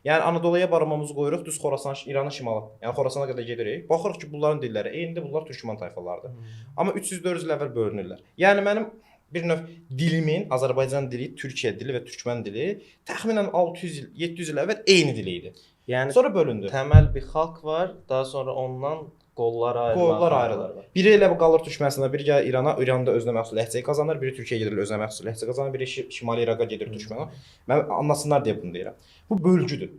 Yəni Anadoluya barmağımızı qoyuruq, düz Xorasan, İranın şimalı, yəni Xorasana qədər gedirik. Baxırıq ki, bunların dilləri eynidir, bunlar türkmen tayfalardır. Amma 300-400 il əvvəl bölünürlər. Yəni mənim bir növ dilimin, Azərbaycan dili, Türkiyə dili və türkmen dili təxminən 600 il, 700 il əvvəl eyni dil idi. Yəni sonra bölündü. Təməl bir xalq var, daha sonra ondan qollar ayrılır. Qollar ayrılır. Biri elə qalır Türkmənistanda, biri gəlir İrana, İranda özünə məxsus ləhcəyi qazanır, biri Türkiyəyə gedir özünə məxsus ləhcə qazanır, biri Şimali İraqa gedir Türkmənə. Mən anlasınlar deyə bunu deyirəm. Bu bölgüdür.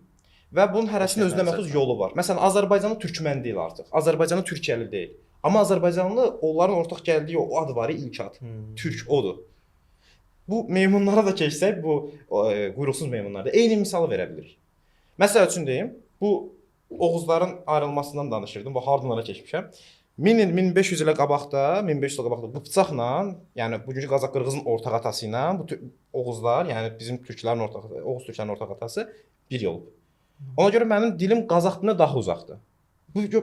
Və bunun hərəsinin özünə məxsus yolu var. Məsələn, Azərbaycanlı türkmən deyil artıq. Azərbaycanlı türkiyəli deyil. Amma Azərbaycanlı onların ortaq gəldiyi o ad var, ilk ad. Türk odur. Bu meymunlara da keçsək, bu quyruqsuz meymunlarda eyni misalı verə bilirik. Məsəl üçün deyim, bu Oğuzların ayrılmasından danışırdım. Bu hardanlara keçmişəm. 1000 il, 1500 ilə qabaqda, 1500 il qabaqda bu bıçaqla, yəni bugünkü Qazaq Qırğızın ortaq atası ilə bu Oğuzlar, yəni bizim türklərin ortaq, Oğuz türklərinin ortaq atası bir olub. Ona görə mənim dilim Qazaq dilinə daha uzaqdır.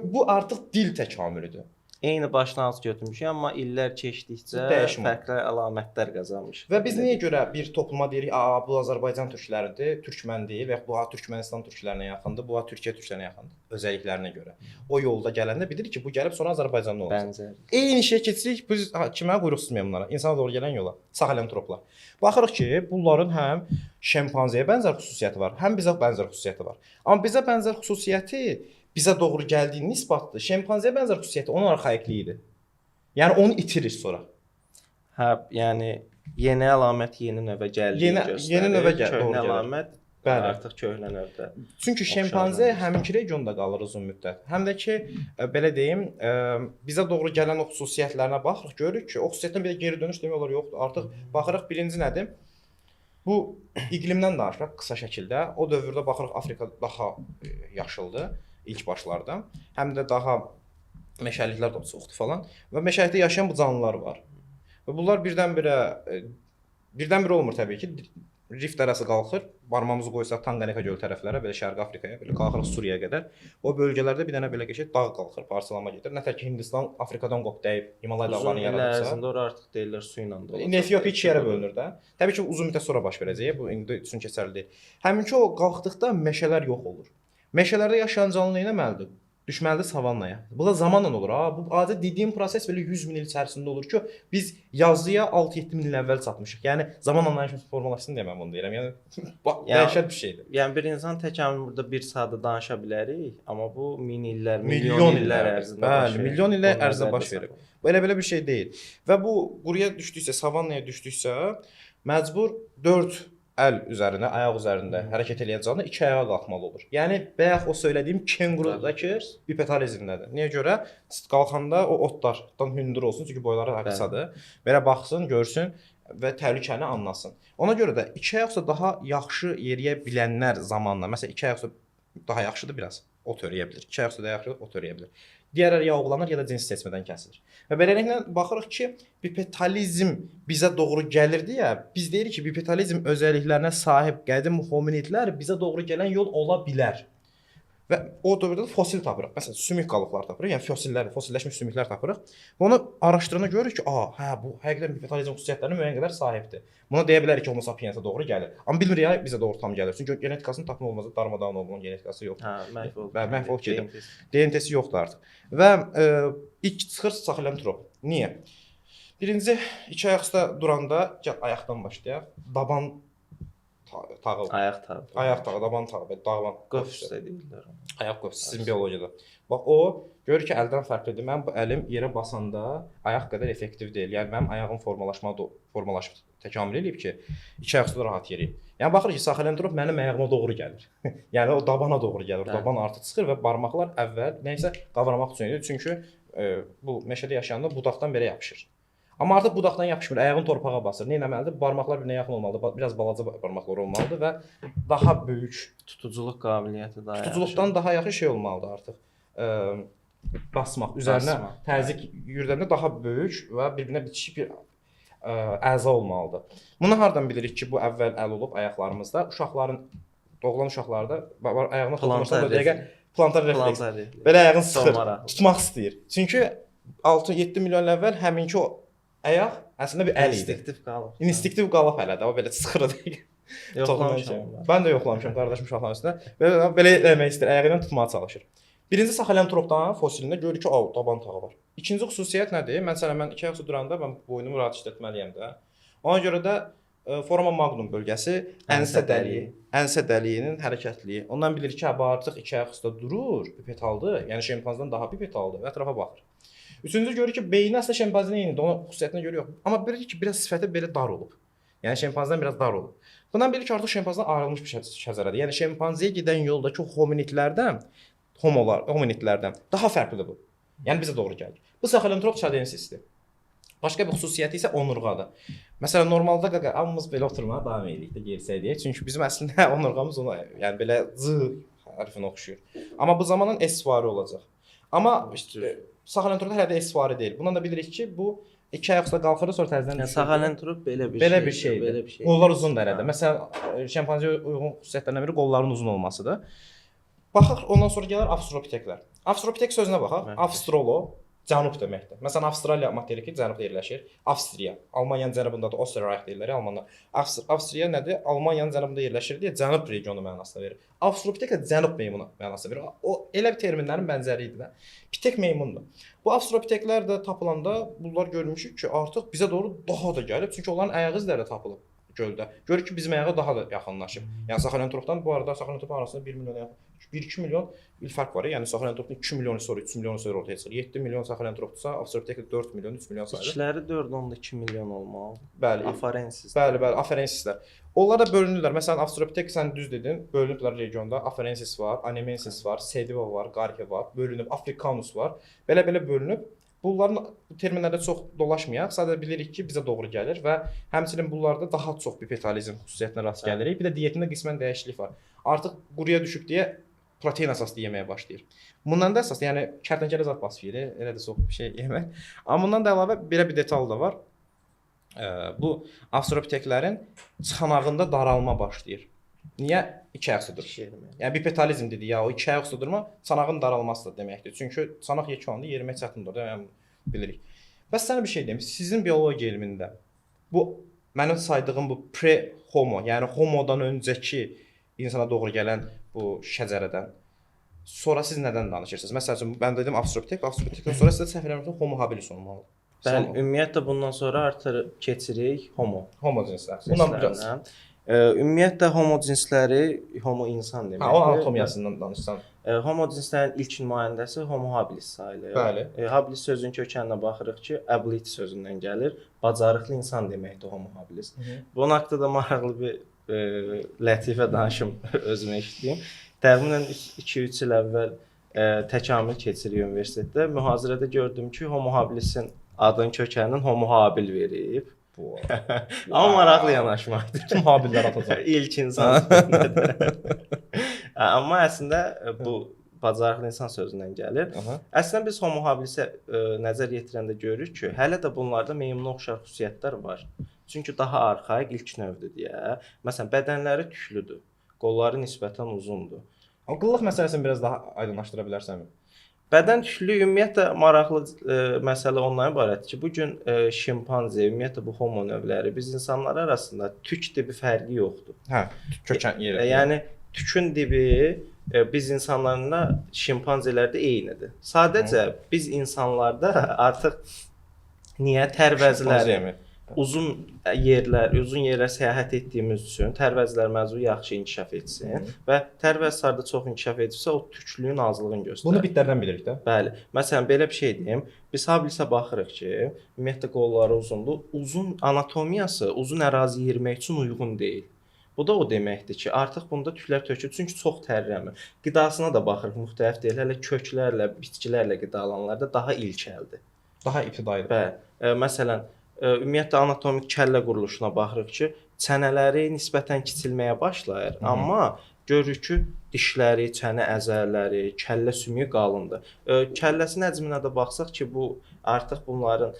Bu artıq dil təkamülüdür. Eyni başlanğıc götürmüşük, amma illər keçdikcə fərqli əlamətlər qazanmışıq. Və biz niyə görə bir topluma deyirik, "A, bu Azərbaycan türkləridir, türkmən deyil" və yaxud bu Türkmənistan türklərinə yaxındır, bu Türkiyə türklərinə yaxındır özəlliklərinə görə. O yolda gələndə bilirik ki, bu gəlib sonra Azərbaycanlı olacaq. Bənzər. Eyni şeyə keçirik biz kimə? Quyruqsuz meymunlara, insana doğru gələn yola, sahelanthroplar. Baxırıq ki, bunların həm şempanzeyə bənzər xüsusiyyəti var, həm bizə bənzər xüsusiyyəti var. Amma bizə bənzər xüsusiyyəti bizə doğru gəldiyinin isbatıdır. Şempanzeyə bənzər xüsusiyyəti onun arxaikliyi idi. Yəni onu itirir sonra. Hə, yəni Yeni əlamət yeni növə gəldiyi göstərir. Yeni növə gəlir. Köhnə əlamət Bəli. Artıq köhnə növdə. Çünki şempanze həminki regionda qalır uzun müddət. Həm də ki, belə deyim, bizə doğru gələn o xüsusiyyətlərinə baxırıq, görürük ki, o xüsusiyyətdən bir də geri dönüş demək olar yoxdur. Artıq baxırıq birinci nədir? Bu iqlimdən danışırıq qısa şəkildə. O dövrdə baxırıq Afrika daha yaşıldı ilk başlarda. Həm də daha meşəliklər də çoxdur falan və meşəlikdə yaşayan bu canlılar var. Və bunlar birdən-birə olmur təbii ki. Rift dərəsi qalxır, barmağımızı qoysaq Tanqanika gölü tərəflərə, belə Şərqi Afrikaya, belə qalxırıq Suriyaya qədər. O bölgələrdə bir dənə belə qəşəng dağ qalxır, parçalanma gedir. Nətər ki Hindistan Afrikadan qopub dəyib Himalay dağlarını yaradırsa. Uzun illər ərzində ora artıq deyirlər su ilə dolacaq. İndi Efiopiya iki yerə bölünür də. Təbii ki, uzun müddət sonra baş verəcək. Bu indi üçün keçərli deyil. Həminki o qalxdıqda meşələr yox olur. Meşələrdə yaşayan canlı nə etməlidir? Düşməlidir savannaya. Bu da zamanla olur. Ha, bu adi dediyim proses belə 100 min il içərisində olur ki, biz yazıya 6-7 min il əvvəl çatmışıq. Yəni zaman anlayışımız formalaşsın deyə mən bunu deyirəm. Yəni dəhşət bir şeydir. Yəni bir insan təkamül burada bir saatda danışa bilərik, amma bu min illər, milyon illər ərzində baş verir. Bəli, milyon illər ərzində baş verir. Bu elə belə bir şey deyil. Və bu quruya düşdüksə, savannaya düşdüksə, məcbur 4 əl üzərində, ayaq üzərində hərəkət eləyən canlı iki ayağa qalxmalı olur. Yəni bayaq o söylədiyim kengurudakı bipedalizmdədir. Niyə görə? Qalxanda o otlardan hündür olsun, çünki boyları qısadır. Belə baxsın, görsün və təhlükəni anlasın. Ona görə də iki ayaq üstə daha yaxşı yeriyə bilənlər zamanla, məsələn iki ayaq üstə daha yaxşıdır biraz, ot örəyə bilir. İki ayaq üstə daha yaxşıdır, ot örəyə bilir. Digərləri ya ovlanır, ya da cins seçmədən kəsilir. Və beləliklə baxırıq ki, bipedalizm bizə doğru gəlir deyə biz deyirik ki, bipedalizm özəlliklərinə sahib qədim hominidlər bizə doğru gələn yol ola bilər. Və o dövrdə də fosil tapırıq. Məsələn, sümük qalıqları tapırıq, yəni fosillər, fosilləşmiş sümüklər tapırıq. Və onu araşdıranda görürük ki, hə, bu həqiqətən bipedalizm xüsusiyyətlərinə müəyyən qədər sahibdir. Buna deyə bilərik ki, Homo sapiensə doğru gəlir. Amma bilmirik ya bizə doğru tam gəlir. Çünki genetikasını tapmaq olmaz, darmadağın olub, onun genetikası yoxdur. Hə, məhv olub. Bəli, məhv olub gedib. DNT-si yoxdur artıq. Və ilk çıxır sahelantrop. Niyə? Birinci, iki ayaq üstə duranda, ayaqdan başlayaq, daban tağı. Ayaq tağı. Ayaq tağı, daban tağı, belə daban. Qöfs də deyirlər ona. Ayaq qöfs, sizin biologiyada. Bax o görür ki, əldən fərqlidir. Mənim bu əlim yerə basanda ayaq qədər effektiv deyil. Yəni mənim ayağım formalaşıb təkamül eləyib ki, iki ayaq üstə rahat yeriyib. Yəni baxır ki, sahelantrop mənim ayağıma doğru gəlir. Yəni o dabana doğru gəlir. Daban artıq çıxır və barmaqlar əvvəl nə isə qavramaq üçün edir. Çünki bu meşədə yaşayanda budaqdan belə yapışır. Amma artıq budaqdan yapışmır, ayağını torpağa basır. Nə etməlidir? Barmaqlar birinə yaxın olmalıdır, biraz balaca barmaqlar olmalıdır və daha böyük tutuculuq qabiliyyəti daha yaxşı. Tutuculuqdan daha yaxşı şey olmalıdır artıq. Basmaq, üzərinə təzyiq yürüdəndə daha böyük və bir-birinə bitişik bir əza olmalıdır. Bunu hardan bilirik ki, bu əvvəl əl olub ayaqlarımızda? Uşaqların, doğulan uşaqlarda ayağına toxunursa bu dəqiqə plantar refleks. Belə ayağını sıxır, tutmaq istəyir. Çünki 6-7 milyon il əvvəl həminki o ayaq əslində bir əl idi. İnstinktiv qalıb. İnstinktiv qalıb hələ də, o belə sıxır dəqiqə. Yoxlamışam. Mən də yoxlamışam qardaşım uşaqların üstünə. Belə eləmək istəyir, ayağı ilə tutmağa çalışır. Birinci sahelanthropdan fosilində görürük ki, daban tağı var. İkinci xüsusiyyət nədir? Məsələn, mən iki ayaq üstə duranda mən boynumu rahat işlətməliyəm də. Ona görə də Forma magnum bölgəsi ənsə dəliyi, ənsə dəliyinin hərəkətliyi. Ondan bilir ki, bu artıq iki ayaq üstə durur, bipedaldır. Yəni şempanzedən daha bipedaldır və ətrafa baxır. Üçüncü görür ki, beyni əslində şempanzenin eynidir, onun xüsusiyyətinə görə yox. Amma bilir ki, biraz sifəti belə dar olub. Yəni şempanzedən biraz dar olub. Bundan bilir ki, artıq şempanzedən ayrılmış bir şəzərədir. Yəni şempanzeyə gedən yoldakı hominidlərdən, hominidlərdən daha fərqlidir bu. Yəni bizə doğru gəlir. Bu Sahelantrop çadensisdir. Başqa bir xüsusiyyəti isə onurğadır. Məsələn, normalda qaqa hamımız belə oturmağa davam edirik də gerisək deyək. Çünki bizim əslində onurğamız ona, yəni belə Z hərfinə oxşuyur. Amma bu zamanın S-vari olacaq. Amma Sahelanthropda hələ də S-vari deyil. Bundan da bilirik ki, bu iki ayaq üstə qalxır, sonra təzədən düşür. Sahelantrop belə bir belə bir şeydir. Qollar uzun da hələ də. Məsələn, şempanzeyə uyğun xüsusiyyətlərindən biri qolların uzun olmasıdır. Baxaq, ondan sonra gəlir avstralopiteklər. Avstralopitek sözünə baxaq. Avstrolo cənub deməkdir. Məsələn, Avstraliya materiki cənubda yerləşir. Avstriya, Almaniyanın cənubundadır. Österreich deyirlər Almanlar. Avstriya nədir? Almaniyanın cənubunda yerləşir deyə cənub regionu mənasını verir. Avstralopitek də cənub meymunu mənasını verir. O elə bir terminlərin bənzəri idi də. Pitek meymundur. Bu avstralopiteklər də tapılanda bunlar görmüşük ki, artıq bizə doğru daha da gəlib. Çünki onların ayaq izləri də tapılıb. göldə. Görürük ki, bizim ayağa daha da yaxınlaşıb. Yəni Sahelanthropdan bu arada Sahelanthropun arasında 1 milyona yaxın 1-2 milyon il fərq var. Yəni Sahelanthropdan 2 milyon sonra 3 milyon sonra ortaya çıxır. 7 milyon Sahelanthropdursa, Australopithecus 4 milyon, 3 milyon sayılır. İlkləri 4.2 milyon olmalı. Bəli. Afarensis. Bəli, bəli, afarensislər. Onlar da bölünürlər. Məsələn, Australopithecus sən düz dedin, bölünüblər regionda. Afarensis var, Anamensis var, Sediva var, Garhi var, bölünüb, Africanus var. Belə-belə bölünüb. Bunların bu terminlərdə çox dolaşmayaq. Sadəcə bilirik ki, bizə doğru gəlir və həmçinin bunlarda daha çox bipedalizm xüsusiyyətinə rast gəlirik. Bir də dietində qismən dəyişiklik var. Artıq quruya düşüb deyə protein əsaslı yeməyə başlayır. Bundan da əsas, yəni kərtənkələ zat basıb yeyir, elə də çox bir şey yemək. Amma bundan da əlavə belə bir detal da var. Bu Australopiteklərin çanağında daralma başlayır. Niyə? İki ayaq üstə durur. Yəni bipedalizm dedi ya, o iki ayaq üstə durma çanağın daralması da deməkdir. Çünki çanaq yekə olanda yerimək çətindir, yəni bilirik. Bəs sənə bir şey deyim, sizin biologiya elmində bu mənim saydığım bu pre-homo, yəni homodan öncəki insana doğru gələn bu şəcərədən sonra siz nədən danışırsınız? Məsəl üçün mən dedim Australopitek, Australopitekdən sonra sizə səhv eləmirəmsə Homo habilis olmalıdır. Bəli, ümumiyyətlə bundan sonra artıq keçirik homo. Homo cinslər. Bundan biraz. Ümumiyyətlə homo cinsləri homo insan deməkdir. Ha, o anatomiyasından danışsan. Homo cinslərinin ilk nümayəndəsi Homo habilis sayılır. Bəli. Habilis sözünün kökəninə baxırıq ki, ability sözündən gəlir. Bacarıqlı insan deməkdir Homo habilis. Bunun haqqında da maraqlı bir lətifə danışım özümə eşitdiyim. Təxminən 2-3 il əvvəl təkamül keçirik universitetdə. Mühazirədə gördüm ki, Homo habilisin adının kökəninin Homo habil verib. Amma maraqlı yanaşmadır. Bütün habillər atacaq. İlk insan sözündədir. Amma əslində bu bacarıqlı insan sözündən gəlir. Aha. Əslində biz Homo habilisə nəzər yetirəndə görürük ki, hələ də bunlarda meymuna oxşar xüsusiyyətlər var. Çünki daha arxaik ilk növdür deyə. Məsələn, bədənləri tüklüdür. Qolları nisbətən uzundur. Amma qıllıq məsələsini biraz daha aydınlaşdıra bilərsənmi? Bədən tüklülüyü ümumiyyətlə maraqlı məsələ ondan ibarətdir ki, bu gün şimpanze, ümumiyyətlə bu homo növləri biz insanlar arasında tük dibi fərqi yoxdur. Hə, kökən yeri. Yəni tükün dibi biz insanlarla şimpanzelərdə eynidir. Sadəcə biz insanlarda artıq niyə tərvəzlər uzun yerlər səyahət etdiyimiz üçün tərvəzlər məcbur yaxşı inkişaf etsin və tərvəz harda çox inkişaf edibsə o tüklüyün azlığını göstərir. Bunu bitlərdən bilirik də. Bəli. Məsələn belə bir şey deyim. Biz habilisə baxırıq ki, ümumiyyətlə qolları uzundur. Uzun anatomiyası uzun ərazi yerimək üçün uyğun deyil. Bu da o deməkdir ki, artıq bunda tüklər tökülür, çünki çox tərləmir. Qidasına da baxırıq, müxtəlif deyil. Hələ köklərlə, bitkilərlə qidalananlarda daha ilkəldir. Daha ibtidaidir. Bəli. Məsələn, ümumiyyətlə anatomik kəllə quruluşuna baxırıq ki, çənələri nisbətən kiçilməyə başlayır, amma görürük ki, dişləri, çənə əzələləri, kəllə sümüyü qalındır. Kəlləsinin həcminə də baxsaq ki, bu artıq bunların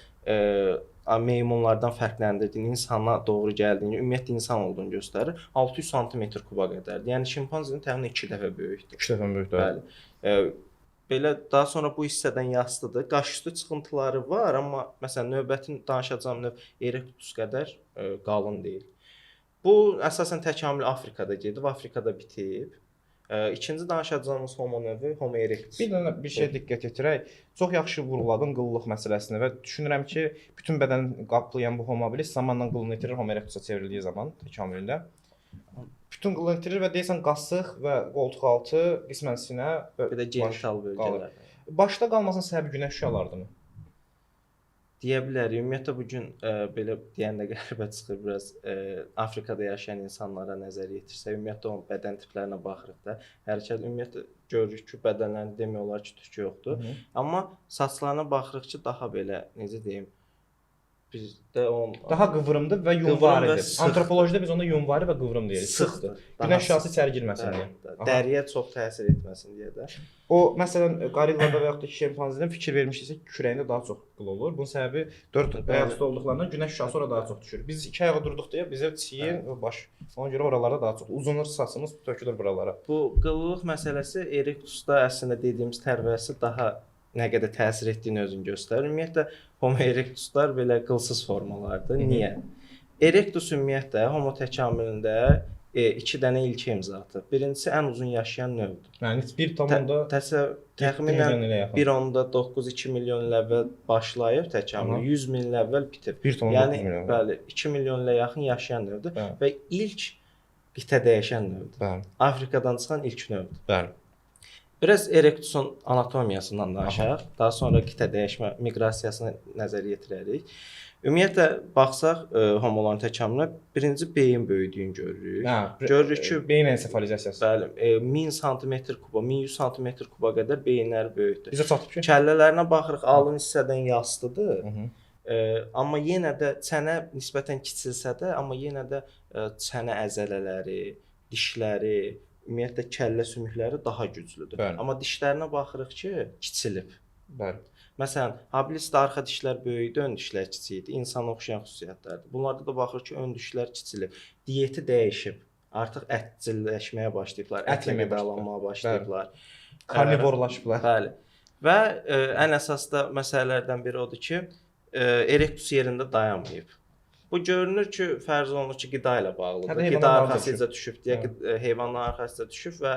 meymunlardan fərqləndirdiyini, insana doğru gəldiyini, ümumiyyətlə insan olduğunu göstərir. 600 sm kuba qədərdir. Yəni şimpanzinin təxminən 2 dəfə böyükdür. 2 dəfə böyükdür. Bəli. Belə daha sonra bu hissədən yaslıdır. Qaşüstü çıxıntıları var, amma məsələn növbətin danışacağım növ Erectus qədər qalın deyil. Bu əsasən təkamül Afrikada gedib, Afrikada bitib. İkinci danışacağımız homo növü Homo erectus. Bir dənə bir şeyə diqqət yetirək. Çox yaxşı vurğuladın qıllıq məsələsini və düşünürəm ki, bütün bədəni qaplayan bu Homo habilis zamanla qılını itirir, Homo erectusa çevrildiyi zaman təkamülündə. Bütün qılını itirir və deyəsən qasıq və qoltuqaltı, qismən sinə və bir də genital bölgələr. Başda qalmasının səbəbi günəş şüalarıdırmı? Deyə bilərik. Ümumiyyətlə bu gün belə deyəndə qəribə çıxır biraz Afrikada yaşayan insanlara nəzər yetirsək, ümumiyyətlə onun bədən tiplərinə baxırıq da, hərəkət ümumiyyətlə görürük ki, bədənlərində demək olar ki, tükü yoxdur. Amma saçlarına baxırıq ki, daha belə necə deyim, bizdə on daha qıvrımdır və yunvaridir. Antropologiyada biz ona yunvari və qıvrım deyirik. Sıxdır. Günəş şüası içəri girməsin deyə. Dəriyə çox təsir etməsin deyə də. O məsələn qorillada və yaxud da şimpanzedə fikir vermişiksə kürəyində daha çox qıl olur. Bunun səbəbi 4 ayaq üstə olduqlarından günəş şüası ora daha çox düşür. Biz 2 ayağa durduq deyə bizə çiyin və baş. Ona görə oralarda daha çox uzunur saçımız tökülür buralara. Bu qıllılıq məsələsi Erectusda əslində dediyimiz tərvəzi daha nə qədər təsir etdiyini özünü göstərir. Ümumiyyətlə Homo erectuslar belə qılsız formalardır. Niyə? Erectus ümumiyyətlə homo təkamülündə 2 dənə ilkə imza atıb. Birincisi ən uzun yaşayan növdür. Yəni 1,7 Təxminən milyon ilə yaxın. 1.9-2 milyon il əvvəl başlayıb təkamül, 100 min il əvvəl bitib. 1.9 Yəni milyon. bəli, 2 milyon ilə yaxın yaşayan növdür Bəli. və ilk qitə dəyişən növdür. Bəli. Afrikadan çıxan ilk növdür. Bəli. Biraz Erectusun anatomiyasından danışaq. Daha sonra qitə dəyişmə miqrasiyasına nəzər yetirərik. Ümumiyyətlə baxsaq homoların təkamülünə birinci beyin böyüdüyünü görürük. Hə, Görürük ki, beyin ensefalizasiyası. Bəli, 1000 sm kuba, 1100 sm kuba qədər beyinləri böyükdür. Bizə çatıb ki. Kəllələrinə baxırıq, alın hissədən yastıdır. Hı -hı. Amma yenə də çənə nisbətən kiçilsə də, amma yenə də çənə əzələləri, dişləri, ümumiyyətlə kəllə sümükləri daha güclüdür. Bəli. Amma dişlərinə baxırıq ki, kiçilib. Bəli. Məsələn, habilisdə arxa dişlər böyükdü, ön dişlər kiçik idi. İnsana oxşayan xüsusiyyətlərdir. Bunlarda da baxırıq ki, ön dişlər kiçilib. Diyeti dəyişib. Artıq ətçilləşməyə başlayıblar, Ət ətlə yeməyə qidalanmağa başlayıblar. Karnivorlaşıblar. Bəli. Və ən əsas da məsələlərdən biri odur ki, Erectus yerində dayanmayıb. Bu görünür ki, fərz olunur ki, qida ilə bağlıdır. Hətta Qida heyvanların arxasıca düşüb deyə, heyvanların arxasıca düşüb və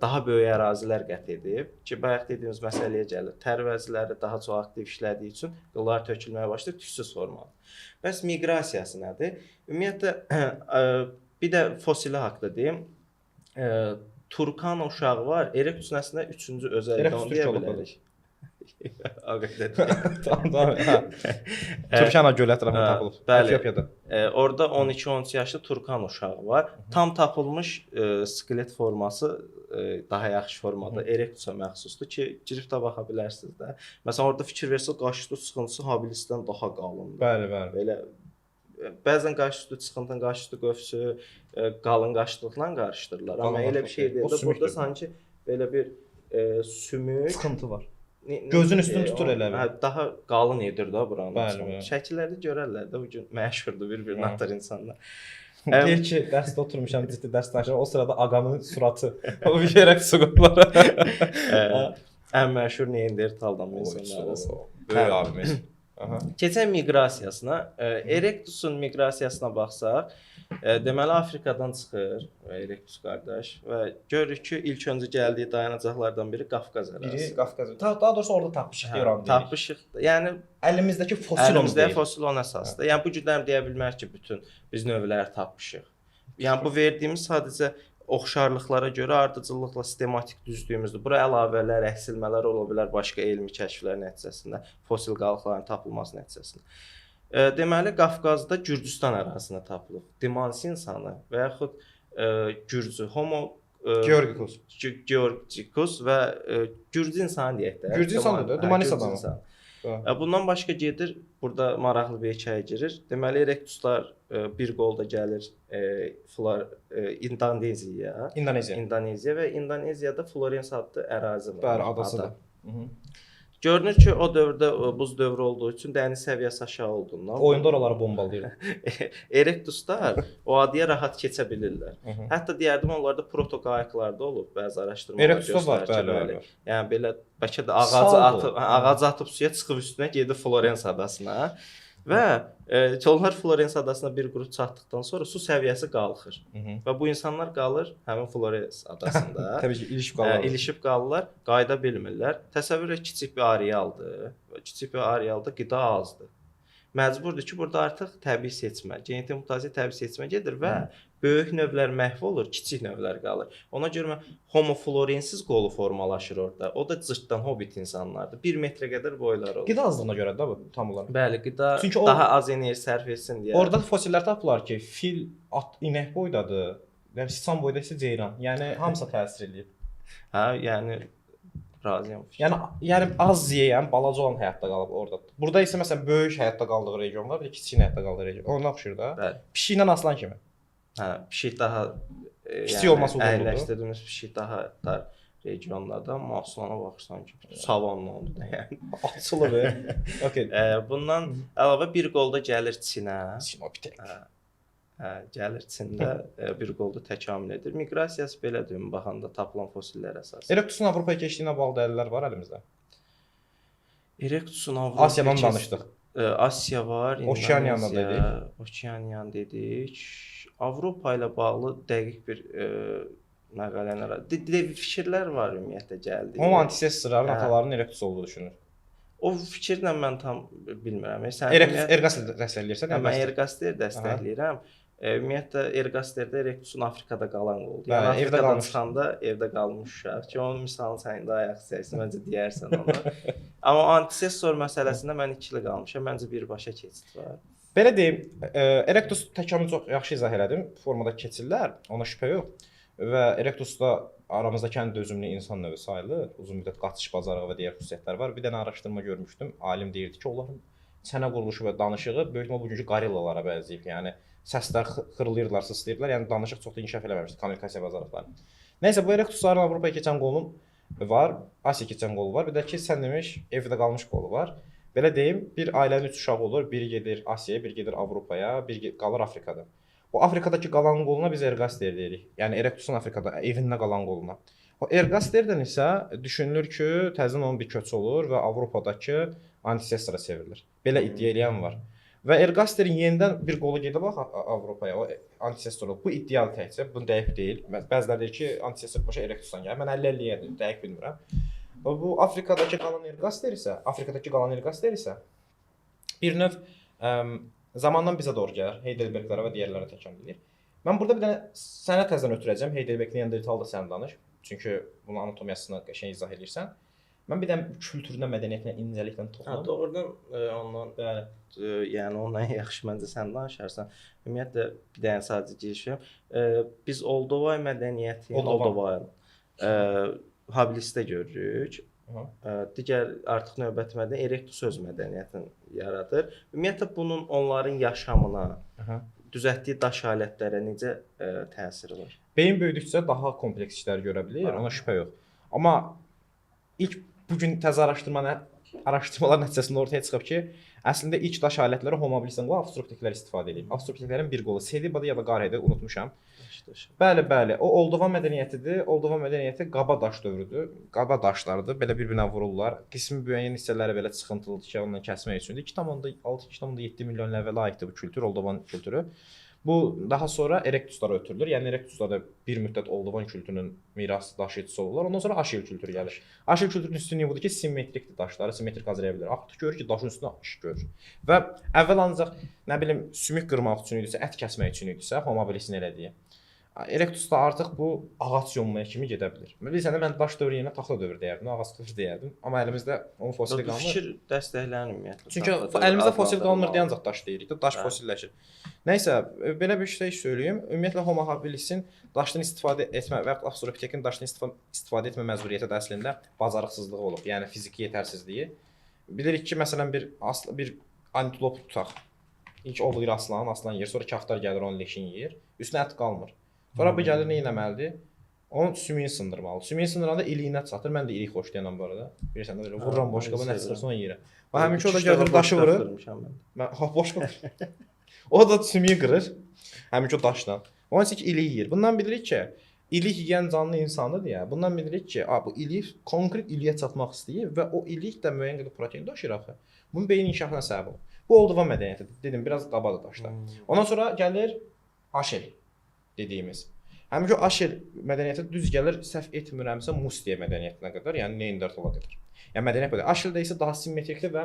daha böyük ərazilər qət edib ki, bayaq dediyimiz məsələyə gəlir. Tər vəziləri daha çox aktiv işlədiyi üçün qıllar tökülməyə başlayır, tüksüz formada. Bəs miqrasiyası nədir? Ümumiyyətlə bir də fosili haqqında deyim. Turkana uşağı var. Erectusun əslində üçüncü özəlliyi Erectus onu deyə türk olub bilərik. O qədər. Tamam, hə. Turkana gölü ətrafında tapılıb. Bəli. Efiopiyada. Orada 12-13 yaşlı Turkan uşağı var. Tam tapılmış skelet forması daha yaxşı formada Erectusa məxsusdur ki, girib də baxa bilərsiniz də. Məsələn, orada fikir versəz qaşüstü çıxıntısı habilisdən daha qalındır. Bəli, bəli. Belə bəzən qaşüstü çıxıntının qaşüstü qövsü qalın qaşlıqla qarışdırırlar. Amma Qalın elə bir şey qaşlıq deyil. deyil O də. Burada sümükdür. sanki belə bir sümük Çıxıntı var. Gözün üstünü tutur elə bil. Hə, daha qalın edir də buranın. Bəli, bəli. Şəkillərdə görərlər də bu gün məşhurdur bir-birini Hə. atar insanlar. Deyir ki, dərsdə oturmuşam, ciddi dərs danışıram. O sırada ağamın suratı o bir Erectus qoydular. Ən məşhur Neandertaldan insanlar arasında. Böyük abimiz. Aha. Keçən miqrasiyasına, Erectusun miqrasiyasına baxsaq, deməli Afrikadan çıxır Erectus qardaş və görürük ki, ilk öncə gəldiyi dayanacaqlardan biri Qafqaz Biri ərazisi. Qafqaz. Daha doğrusu orada tapmışıq deyir onu. Tapmışıq. Yəni Əlimizdəki fosil onu əlimizdə deyir. fosil ona əsasdır. Yəni bu günlər deyə bilmərik ki, bütün biz növləri tapmışıq. Yəni bu verdiyimiz sadəcə oxşarlıqlara görə ardıcıllıqla sistematik düzdüyümüzdür. Bura əlavələr, əksilmələr ola bilər başqa elmi kəşflər nəticəsində, fosil qalıqlarının tapılması nəticəsində. Deməli Qafqazda Gürcüstan ərazisində tapılıb. Dimansi insanı və yaxud Gürcü Homo Georgikus. Georgicus və Gürcü insanı deyək də. Gürcü insanıdır, Hə, Dumanis Gürcü adamı. insanı. Bundan başqa gedir, burada maraqlı bir hekayə girir. Deməli Erectuslar bir qolda gəlir İndoneziyaya. İndoneziya. İndoneziya və İndoneziyada Florens adlı ərazi var. Bəli, adasıdır. Ada. Hı -hı. Görünür ki, o dövrdə buz dövrü olduğu üçün dəniz səviyyəsi aşağı olduğundan Oyunda oraları bombalayır. Erectuslar o adaya rahat keçə bilirlər. Hı -hı. Hətta deyərdim onlarda proto-qayıqlarda olub bəzi araşdırmalar Erectusda var, göstərir ki, bəli, bəli. Yəni belə bəlkə də ağacı Saldır. atıb, ağacı atıb suya çıxıb üstünə gedib Florens adasına və onlar Florens adasına bir qrup çatdıqdan sonra su səviyyəsi qalxır Hı -hı. və bu insanlar qalır həmin Florens adasında. Təbii ki, ilişib qalır. İlişib qalırlar, qayıda bilmirlər. Təsəvvür et, kiçik bir arealdır. Kiçik bir arealda qida azdır. Məcburdur ki, burada artıq təbii seçmə, genetik mutasiya təbii seçmə gedir və böyük növlər məhv olur, kiçik növlər qalır. Ona görə Homo florensis qolu formalaşır orada. O da cırtdan hobbit insanlardır. 1 metrə qədər boyları olur. Qida azlığına görə də bu tam olaraq. Bəli, qida Çünki o- daha az enerji sərf etsin deyə. Orada fosillər tapılar ki, fil, at, inək boydadır. Yəni siçan boyda isə ceyran. Yəni hamısı təsir eləyir. Hə, yəni razıyam. Yəni az yeyən, balaca olan həyatda qalıb orada. Burada isə məsələn böyük həyatda qaldığı region var, bir də kiçik həyatda qaldığı region. Ona oxşuyur da. Bəli. Pişiklə aslan kimi. Hə, pişik daha Kiçik olması uğurludur. Əhəlləşdirilmiş pişik daha dar regionlarda, amma aslana baxırsan ki, bütün savanna oldu da yəni. Açılır. Okay. Bundan əlavə bir qolda gəlir Çinə. Sinopitek. Hə, gəlir Çində bir qolda təkamül edir. Miqrasiyası belədir ümumi baxanda tapılan fosillər əsasən. Erectusun Avropaya keçdiyinə bağlı dəlillər var əlimizdə. Erectusun Avropa Asiyadan danışdıq. Asiya var, Okeaniyanı İndoneziya, dedik. Okeaniyanı dedik. Avropa ilə bağlı dəqiq bir məqaləni fikirlər var ümumiyyətlə gəldi. Homo antecessorların atalarının erectus olduğu düşünülür. O fikirlə mən tam bilmirəm. Sən Ergaster dəstəkləyirsən? Mən Ergaster dəstəkləyirəm. Ümumiyyətlə Ergasterdə Erectusun Afrikada qalan qoludur. Yəni Afrikadan qalmış. Çıxanda evdə qalmış uşaq ki, onun misalını sən də ayaq istəyirsən, məncə deyərsən onu. Amma antecessor məsələsində mən ikili qalmışam. Məncə birbaşa keçid var. Belə deyim, Erectus təkamülü çox yaxşı izah elədim. Formada keçirlər, ona şübhə yox. Və Erectus da aramızdakı ən dözümlü insan növü sayılır. Uzun müddət qaçış bacarığı və digər xüsusiyyətlər var. Bir dənə araşdırma görmüşdüm. Alim deyirdi ki, onların çənə quruluşu və danışığı böyük ehtimal bugünkü qorillalara bənzəyib. Yəni səslər xırıldayırdılar, sıçrayırdılar. Yəni danışıq çox da inkişaf eləməmişdi, kommunikasiya bacarıqları. Nəysə bu Erectusların Avropaya keçən qolunun var, Asiya keçən qolu var. Bir də ki, sən demiş, evdə qalmış qolu var. Belə deyim, bir ailənin 3 uşağı olur. Biri gedir Asiyaya, biri gedir Avropaya, biri qalır Afrikada. O Afrikadakı qalan qoluna biz Ergaster deyirik. Yəni Erectusun Afrikada evində qalan qoluna. O Ergasterdən isə düşünülür ki, təzədən onun bir köçü olur və Avropadakı antecessora çevrilir. Belə iddia eləyən var. Və Ergasterin yenidən bir qolu gedib bax Avropaya, o antecessor olur. Bu iddia təkcə, bu dəqiq deyil. Bəziləri deyir ki, antecessor başa Erectusdan gəlir. Mən 50-50-yə dəqiq bilmirəm. Bu Afrikadakı qalan Ergaster isə, Afrikadakı qalan Ergaster isə bir növ zamandan bizə doğru gəlir. Heidelberglərə və digərlərə təkamül edir. Mən burada bir dənə sənə təzədən ötürəcəm. Heidelberg Neandertal da sən danış. Çünki bunun anatomiyasını qəşəng izah edirsən. Mən bir dənə kültürünə, mədəniyyətinə incəliklə toxunum. Hə, doğrudan ondan bəli, yəni ondan yaxşı məncə sən danışarsan. Ümumiyyətlə bir dənə sadəcə giriş verim. Biz Olduvay mədəniyyəti, Olduvayın Habilisdə görürük. Digər artıq növbəti mədəniyyət Erectus öz mədəniyyətini yaradır. Ümumiyyətlə bunun onların yaşamına, düzəltdiyi daş alətlərə necə təsiri var? Beyin böyüdükcə daha kompleks işlər görə bilir, ona şübhə yox. Amma ilk bu gün təzə araşdırmalar nəticəsində ortaya çıxıb ki, əslində ilk daş alətləri Homo habilisdən qolan avstralopiteklər istifadə edib. Avstralopiteklərin bir qolu Sedibada ya da Qarhedə unutmuşam. Bəli, bəli. O Oldovan mədəniyyətidir. Oldovan mədəniyyəti qaba daş dövrüdür. Qaba daşlardır. Belə bir-birinə vururlar. Qismi müəyyən hissələri belə çıxıntılıdır ki, ondan kəsmək üçündür. 2,6-2,7 milyon il əvvələ aiddir bu kültür, Oldovan kültürü. Bu daha sonra Erectuslara ötürülür. Yəni Erectuslar da bir müddət Oldovan kültürünün miras daşıyıcısı olurlar. Ondan sonra Aşil kültürü gəlir. Aşil kültürünün üstünlüyü budur ki, simmetrikdir daşları, simmetrik hazırlaya bilir. Artıq görür ki, daşın üstünə iş görür. Və əvvəl ancaq nə bilim sümük qırmaq üçün idisə, ət kəsmək üçün idisə, Homo habilisin elədiyi. Erectusda artıq bu ağac yonmaya kimi gedə bilir. Bilirsən də mən daş dövrü yerinə taxta dövrü deyərdim, ağac dövrü deyərdim. Amma əlimizdə onun fosili qalmır. Fikir dəstəklənir ümumiyyətlə. Çünki əlimizdə fosil qalmır deyə ancaq daş deyirik də, daş fosilləşir. Nəysə, belə bir şey söyləyim. Ümumiyyətlə Homo habilisin daşdan istifadə etmə və yaxud Australopitekin daşdan istifadə etmə məcburiyyəti də əslində bacarıqsızlığı olub, yəni fiziki yetərsizliyi. Bilirik ki, məsələn bir antilop tutaq. İlk ovlayır aslan, aslan yeyir, sonra kaftar gəlir onun leşini yeyir. Üstünə ət qalmır. Sonra bu gəlir nə etməlidir? Onun sümüyünü sındırmalı. Sümüyünü sındıranda iliyinə çatır. Mən də ilik xoşlayanam bu arada. Bilirsən də belə vururam boşqaba, nə çıxırsa onu yeyirəm. Və həminki o da gəlir daşı vurur. Mən ha boşqab. O da sümüyü qırır. Həminki o daşla. Onun üçün ki ilik yeyir. Bundan bilirik ki, ilik yeyən canlı insandır deyə. Bundan bilirik ki, bu ilik konkret iliyə çatmaq istəyir və o ilik də müəyyən qədər protein daşıyır axı. Bunun beyin inkişafına səbəb olur. Bu Oldovan mədəniyyətidir. Dedim, biraz qabadır daşlar. Ondan sonra gəlir Aşil dediyimiz. Həminki o Aşil mədəniyyəti düz gəlir, səhv etmirəmsə Mustiya mədəniyyətinə qədər, yəni Neandertala qədər. Yəni mədəniyyət belə. Aşildə isə daha simmetrikli və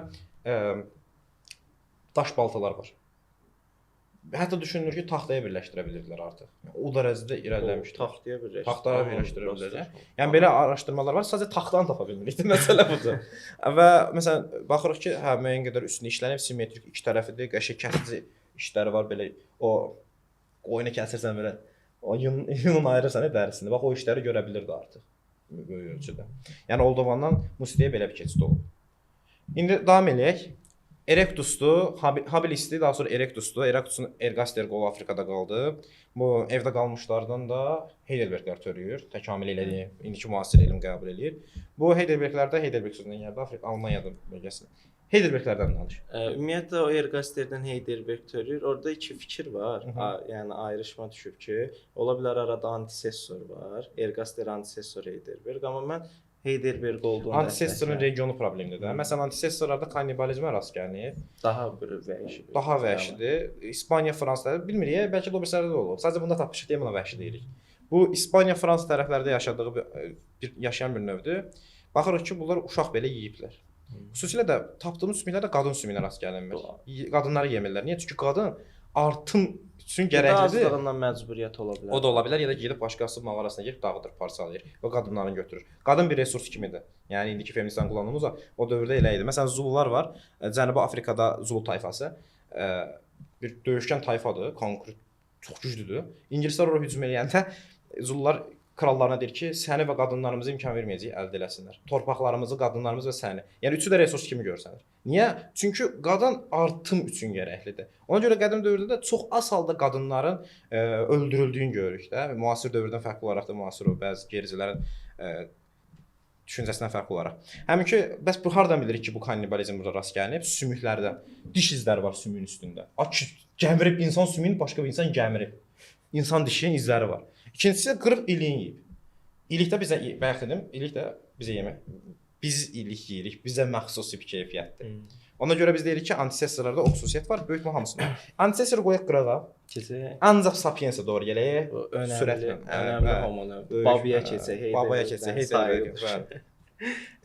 daş baltalar var. Hətta düşünülür ki, taxtaya birləşdirə bilirdilər artıq. Yəni, o dərəcədə irəliləmişdir. Taxtaya birləşdirə. Taxtaya birləşdirə bilirdilər. Yəni belə araşdırmalar var, sadəcə taxtanı tapa bilmirik. Məsələ budur. Və məsələn baxırıq ki, hə müəyyən qədər üstünə işlənib, simmetrik iki tərəfidir, qəşəng kəsici işləri var belə o qoyunu kəsirsən belə, o yunun ayırırsan dərisini. Bax o işləri görə bilirdi artıq böyük ölçüdə. Yəni Oldovandan Mustiyə belə bir keçid olub. İndi davam eləyək. Erectusdur, Habilisdir, daha sonra Erectusdur. Erectusun Ergaster qolu Afrikada qaldı. Bu evdə qalmışlardan da Heidelberglər törüyür. Təkamül elədiyi, indiki müasir elm qəbul eləyir. Bu Heidelberglərdə Heidelberg sözündən gəldi, Afrika, Almaniyada bölgəsində. Heidelberglərdən danış. Ümumiyyətlə o Ergasterdən Heidelberg törüyür. Orada iki fikir var. Yəni ayrışma düşüb ki, ola bilər arada antecessor var. Ergaster antecessor Heidelberg, amma mən Heidelberg olduğunu Ancestor'un regionu problemidir də. Məsələn, ancestorlarda kannibalizmə rast gəlinir. Daha bir vəhşidir. Daha vəhşidir. İspaniya, Fransa, bilmirik, bəlkə də o birislərdə də olub. Sadəcə bunda tapışıq deyə buna vəhşi deyirik. Bu İspaniya, Fransa tərəflərdə yaşadığı bir yaşayan bir növdür. Baxırıq ki, bunlar uşaq belə yeyiblər. Xüsusilə də tapdığımız sümüklərdə qadın sümüyünə rast gəlinmir. Qadınları yemirlər. Niyə? Çünki qadın artım üçün gərəklidir. Azlığından məcburiyyət ola bilər. O da ola bilər ya da gedib başqası mağarasına girib dağıdır, parçalayır və qadınlarını götürür. Qadın bir resurs kimidir. Yəni indiki feministdən kullandığımız o dövrdə elə idi. Məsələn, Zulular var. Cənubi Afrikada Zulu tayfası bir döyüşkən tayfadır, konkret çox güclüdür. İngilislər ora hücum eləyəndə Zulular krallarına deyir ki, səni və qadınlarımızı imkan verməyəcəyik əldə eləsinlər. Torpaqlarımızı, qadınlarımızı və səni. Yəni üçü də resurs kimi görsənir. Niyə? Çünki qadın artım üçün gərəklidir. Ona görə qədim dövrdə də çox az halda qadınların öldürüldüyünü görürük də. Müasir dövrdən fərqli olaraq da müasir o bəzi gericilərin düşüncəsindən fərqli olaraq. Həminki bəs bu hardan bilirik ki, bu kannibalizm burada rast gəlinib? Sümüklərdə. Diş izləri var sümüyün üstündə. Gəmirib insan sümüyünü başqa bir insan gəmirib. İnsan dişinin izləri var. İkincisi qırıb iliyin yeyib. İlik də bizə, bayaq dedim, ilik də bizə yemək. Biz ilik yeyirik, bizə məxsus bir keyfiyyətdir. Ona görə biz deyirik ki, ancestorlarda o xüsusiyyət var, böyük hamısında. Ancestor qoyaq qırağa. Keçək. Ancaq sapiensə doğru gələk. Önəmli, önəmli homo növü. Babaya keçək, Babaya keçək, Heidelberg.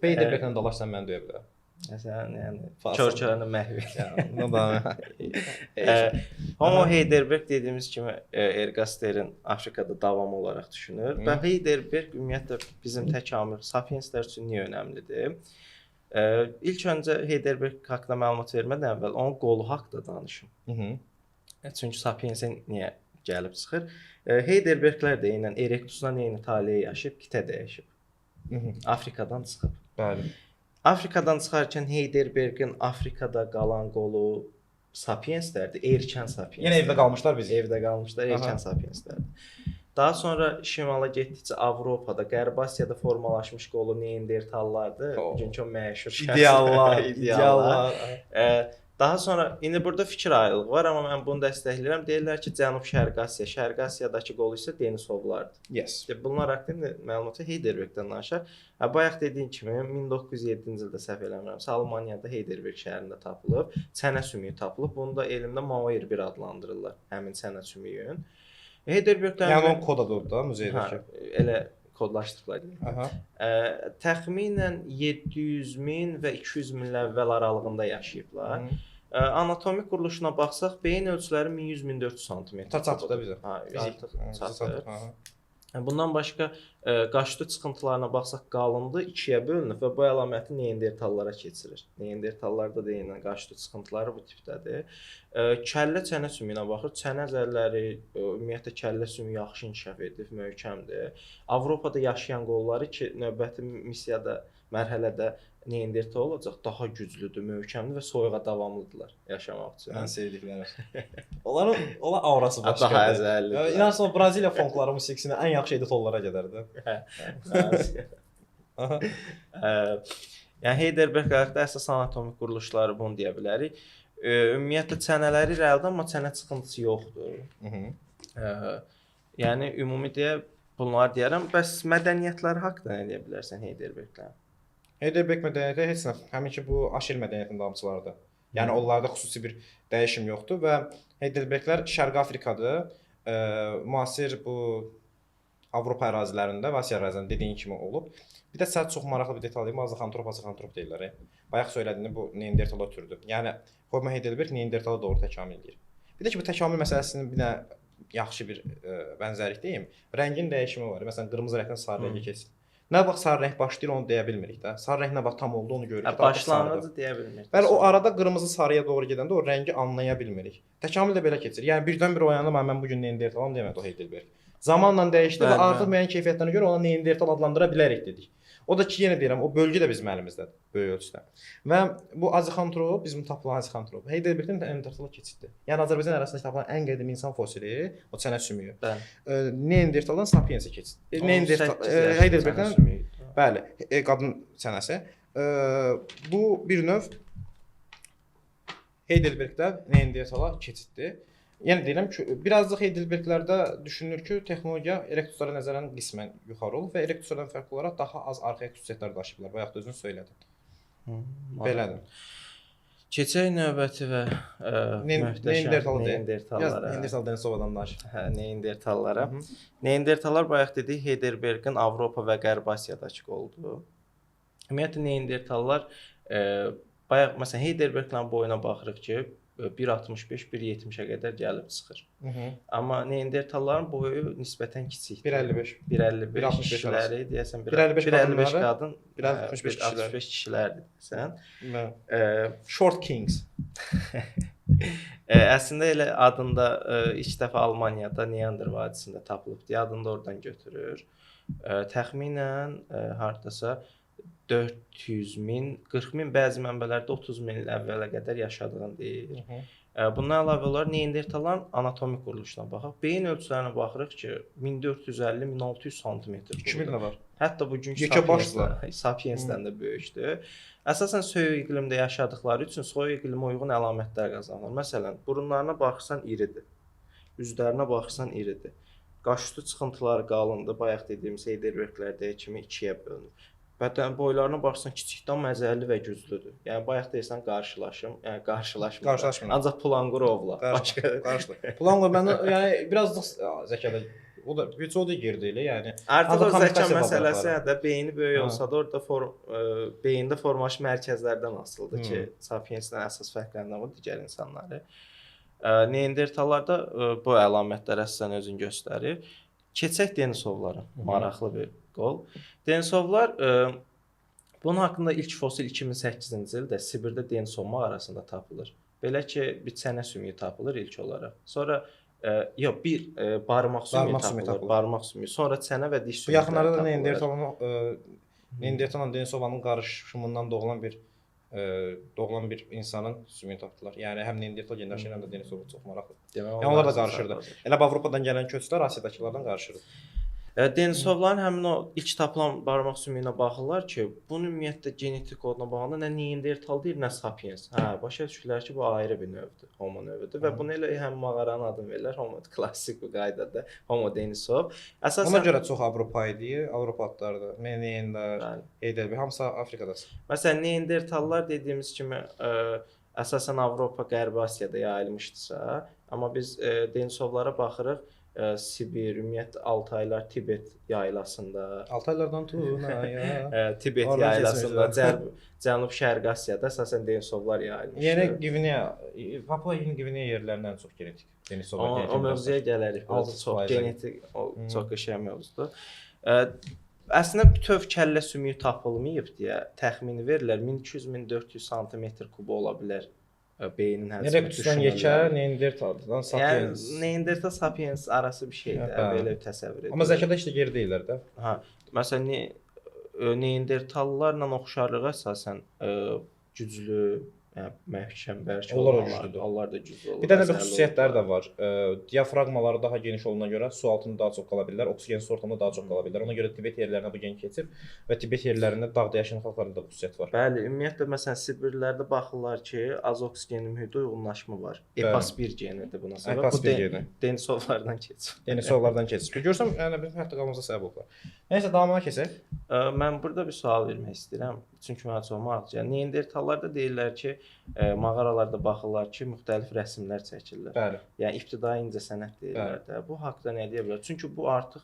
Heidelberglə dalaşsan məni döyə bilər. Məsələn, yəni kör-körünü məhv edir. Homo Heidelberg dediyimiz kimi Ergasterin Afrikada davam olaraq düşünür. Və Heidelberg ümumiyyətlə bizim təkamül sapienslər üçün niyə önəmlidir? İlk öncə Heidelberg haqqında məlumat vermədən əvvəl onun qolu haqqında danışım. Çünki sapiensə niyə gəlib çıxır? Heidelberglər də eynən Erectusla eyni taleyə yaşayıb, qitə dəyişib. Afrikadan çıxıb. Bəli. Afrikadan çıxarkən Heidelbergin Afrikada qalan qolu sapienslərdir, erkən sapienslər. Yenə evdə qalmışlar biz. Evdə qalmışlar, erkən sapienslərdir. Daha sonra şimala getdikcə Avropada, Qərbi Asiyada formalaşmış qolu Neandertallardır. Bugünkü o məşhur ideallar, ideallar. Daha sonra indi burada fikir ayrılığı var, amma mən bunu dəstəkləyirəm. Deyirlər ki, Cənub-Şərqi Asiya, Şərqi Asiyadakı qolu isə Denisovlardır. Yes. Bunlar haqqında məlumatı Heidelbergdən danışar. Bayaq dediyim kimi 1907-ci ildə səhv eləmirəmsə Almaniyada Heidelberg şəhərində tapılıb, çənə sümüyü tapılıb. Bunu da elmdə Mauer 1 adlandırırlar, həmin çənə sümüyün. Heidelbergdən yəni onun kod adı da muzeydəki. Elə kodlaşdırıblar. Aha. Təxminən 700 min və 200 min əvvəl aralığında yaşayıblar. Anatomik quruluşuna baxsaq, beyin ölçüləri 1100-1400 sm. Çatır da bizə. Ha, artıq çatır. Bundan başqa qaşüstü çıxıntılarına baxsaq, qalınlığı 2-yə bölünür və bu əlaməti Neandertallara keçirir. Neandertallarda da eynən qaşüstü çıxıntıları bu tipdədir. Kəllə çənə sümüyünə baxır. Çənə zərləri, ümumiyyətlə kəllə sümüyü yaxşı inkişaf edib, möhkəmdir. Avropada yaşayan qolları ki, növbəti missiyada, mərhələdə Neandertal olacaq, daha güclüdür, möhkəmdir və soyuğa davamlıdırlar yaşamaq üçün. Ən sevdiklərim. Onların aurası başqadır. Daha əzəllidir. İnanırsan, Braziliya folkları musiqisinin ən yaxşı edit onlara gedərdi. Yəni Heidelberg haqqında əsas anatomik quruluşları bunu deyə bilərik. Ümumiyyətlə çənələri irəlidir, amma çənə çıxıntısı yoxdur. Yəni ümumi deyə bunları deyərəm. Bəs mədəniyyətləri haqqında nə deyə bilərsən Heidelberglərin? Heidelberg mədəniyyəti heç nə, həmin ki bu Aşil mədəniyyətinin davamçılarıdır. Yəni onlarda xüsusi bir dəyişim yoxdur və Heidelberglər Şərqi Afrikadır, müasir bu Avropa ərazilərində və Asiya ərazilərində dediyin kimi olub. Bir də sənə çox maraqlı bir detal deyim, Azıxantrop, Azıxantrop deyirlər. Bayaq söylədiyini bu Neandertala türdür. Yəni Homo Heidelberg Neandertala doğru təkamül edir. Bir də ki bu təkamül məsələsinin bir də yaxşı bir bənzərlik deyim. Rəngin dəyişimi var. Məsələn, qırmızı rəngdən sarı rəngə keçir. Nə vaxt sarı rəng başlayır onu deyə bilmirik də. Sarı rəng nə vaxt tam oldu onu görürük. Başlanğıcı deyə bilmirik. Bəli, o arada qırmızı sarıya doğru gedəndə o rəngi anlaya bilmirik. Təkamül də belə keçir. Yəni birdən-birə oyandı, mən bu gün Neandertalam demədi o Heidelberg. Zamanla dəyişdi və artıq müəyyən keyfiyyətlərinə görə ona Neandertal adlandıra bilərik dedik. O da ki, yenə deyirəm, o bölgə də bizim əlimizdə böyük ölçüdə. Və bu Azıxantrop, bizim tapılan Azıxantrop, Heidelbergdən Neandertala keçiddir. Yəni Azərbaycan ərazisində tapılan ən qədim insan fosili, o çənə sümüyü. Neandertaldan sapiensə keçid. Neandertal Heidelbergdən, bəli, qadın çənəsi. Bu bir növ Heidelbergdən Neandertala keçiddir. Yenə deyirəm ki, birazcıq Heidelberglərdə düşünülür ki, texnologiya Erectuslara nəzərən qismən yuxarı olub və Erectuslardan fərqli olaraq daha az arxaik xüsusiyyətlər daşıyıblar. Bayaq da özün söylədin. Belədir. Keçək növbəti və möhtəşəm Neandertallara. Neandertal Denisovadan danış. Hə, Neandertallara. Neandertallar bayaq dedik Heidelbergin Avropa və Qərbi Asiyadakı qoludur. Ümumiyyətlə Neandertallar bayaq məsələn Heidelberglə boyuna baxırıq ki, 1.65, 1.70-ə qədər gəlib çıxır. Amma Neandertalların boyu nisbətən kiçikdir. 1.55. 1.55 kişiləri deyəsən 1.55 qadın, 1.65 kişilər. 1.65 kişilərdir deyəsən. Short Kings. Əslində elə adında ilk dəfə Almaniyada Neander vadisində tapılıb deyə adını da oradan götürür. Təxminən hardasa 400 min, 40 min, bəzi mənbələrdə 30 min il əvvələ qədər yaşadığını deyir. Bundan əlavə olaraq Neandertalların anatomik quruluşuna baxaq. Beyin ölçülərinə baxırıq ki, 1450-1600 sm. 2000 də var. Hətta bugünkü Sapiensdən də böyükdür. Əsasən soyuq iqlimdə yaşadıkları üçün soyuq iqlimə uyğun əlamətlər qazanırlar. Məsələn, burunlarına baxırsan iridir. Üzlərinə baxırsan iridir. Qaşüstü çıxıntıları qalındır. Bayaq dediyimiz Heidelberglərdə kimi ikiyə bölünür. Bədən boylarına baxsan kiçikdən məzəli və güclüdür. Yəni bayaq deyirsən qarşılaşım, yəni qarşılaşmır. Ancaq Pulanqurovla. Başqa qarşılaşmır. Pulanqurov mənim yəni birazcıq zəkada o da bir çox da girdi elə, yəni. Artıq o zəka məsələsi də beyni böyük olsa da orada beyində formalaşmış mərkəzlərdən asılıdır ki, Sapiensdən əsas fərqləndirən o digər insanları. Neandertallarda bu əlamətlər əsasən özünü göstərir. Keçək Denisovlara. Maraqlı bir qol. Denisovlar bunun haqqında ilk fosil 2008-ci ildə Sibirdə Denisov mağarasında tapılır. Belə ki, bir çənə sümüyü tapılır ilk olaraq. Sonra bir barmaq sümüyü tapılır. Barmaq sümüyü. Sonra çənə və diş sümüyü. Bu yaxınlarda da Neandertalın Denisovanın qarışımından doğulan bir insanın sümüyünü tapdılar. Yəni həm Neandertal genləri, həm də Denisova çox maraqlı. Yəni onlar da qarışırdı. Elə Avropadan gələn köçlər Asiyadakılardan qarışırdı. Denisovların həmin o ilk tapılan barmaq sümüyünə baxırlar ki, bunun ümumiyyətlə genetik koduna baxanda nə Neandertal deyir, nə Sapiens. Hə, başa düşürlər ki, bu ayrı bir növdür, homo növüdür və bunu elə həm mağaranın adını verirlər, homo klassik bu qaydada, Homo Denisov. Əsasən ona görə çox Avropa idi, Avropa adlarıdır. Neandertal, Heidelberg, hamısı Afrikadadır. Məsələn, Neandertallar dediyimiz kimi əsasən Avropa, Qərbi Asiyada yayılmışdısa, amma biz Denisovlara baxırıq. Sibir, ümumiyyətlə Altaylar, Tibet yaylasında. Altaylardan Tunaya. Tibet yaylasında, Cənub-Şərqi Asiyada əsasən Denisovlar yayılmışdı. Yəni Gvineya, Papua Yeni Gvineya yerlərindən çox genetik Denisovlar genetik. O mövzuya gələrik. Çox genetik, o çox qəşəng mövzudur. Əslində bütöv kəllə sümüyü tapılmayıb deyə təxmini verirlər. 1200-1400 sm kubu ola bilər. Beynin həcmi Erectusdan yekə, Neandertaldan Sapiens. Yəni Neandertal Sapiens arası bir şeydir, belə bir təsəvvür edilir. Amma zəkada heç də geri deyirlər də. Hə. Məsələn, Neandertallarla oxşarlığı əsasən güclü, yəni möhkəm, bərk olmalar. Onlar da güclü olur. Bir dənə bir xüsusiyyətləri də var. Diafraqmaları daha geniş olduğuna görə su altında daha çox qala bilirlər, oksigensiz ortamda daha çox qala bilirlər. Ona görə Tibet yerlərinə bu gen keçib və Tibet yerlərində dağda yaşayan xalqlarda da bu xüsusiyyət var. Bəli, ümumiyyətlə məsələn Sibirlərdə baxırlar ki, az oksigenli mühitdə uyğunlaşma var. EPAS1 genidir buna səbəb. Bu geni Denisovlardan keçib. Denisovlardan keçib. Görsəm, yəni bizim hətta qalmamıza səbəb olublar. Nəysə davama keçək. Mən burada bir sual vermək istəyirəm. Çünki mənə çox maraqlıdır. Yəni Neandertallarda deyirlər ki, mağaralarda baxırlar ki, müxtəlif rəsmlər çəkirlər. Bəli. Yəni ibtidai incəsənət deyirlər də. Bu haqda nə deyə bilər? Çünki bu artıq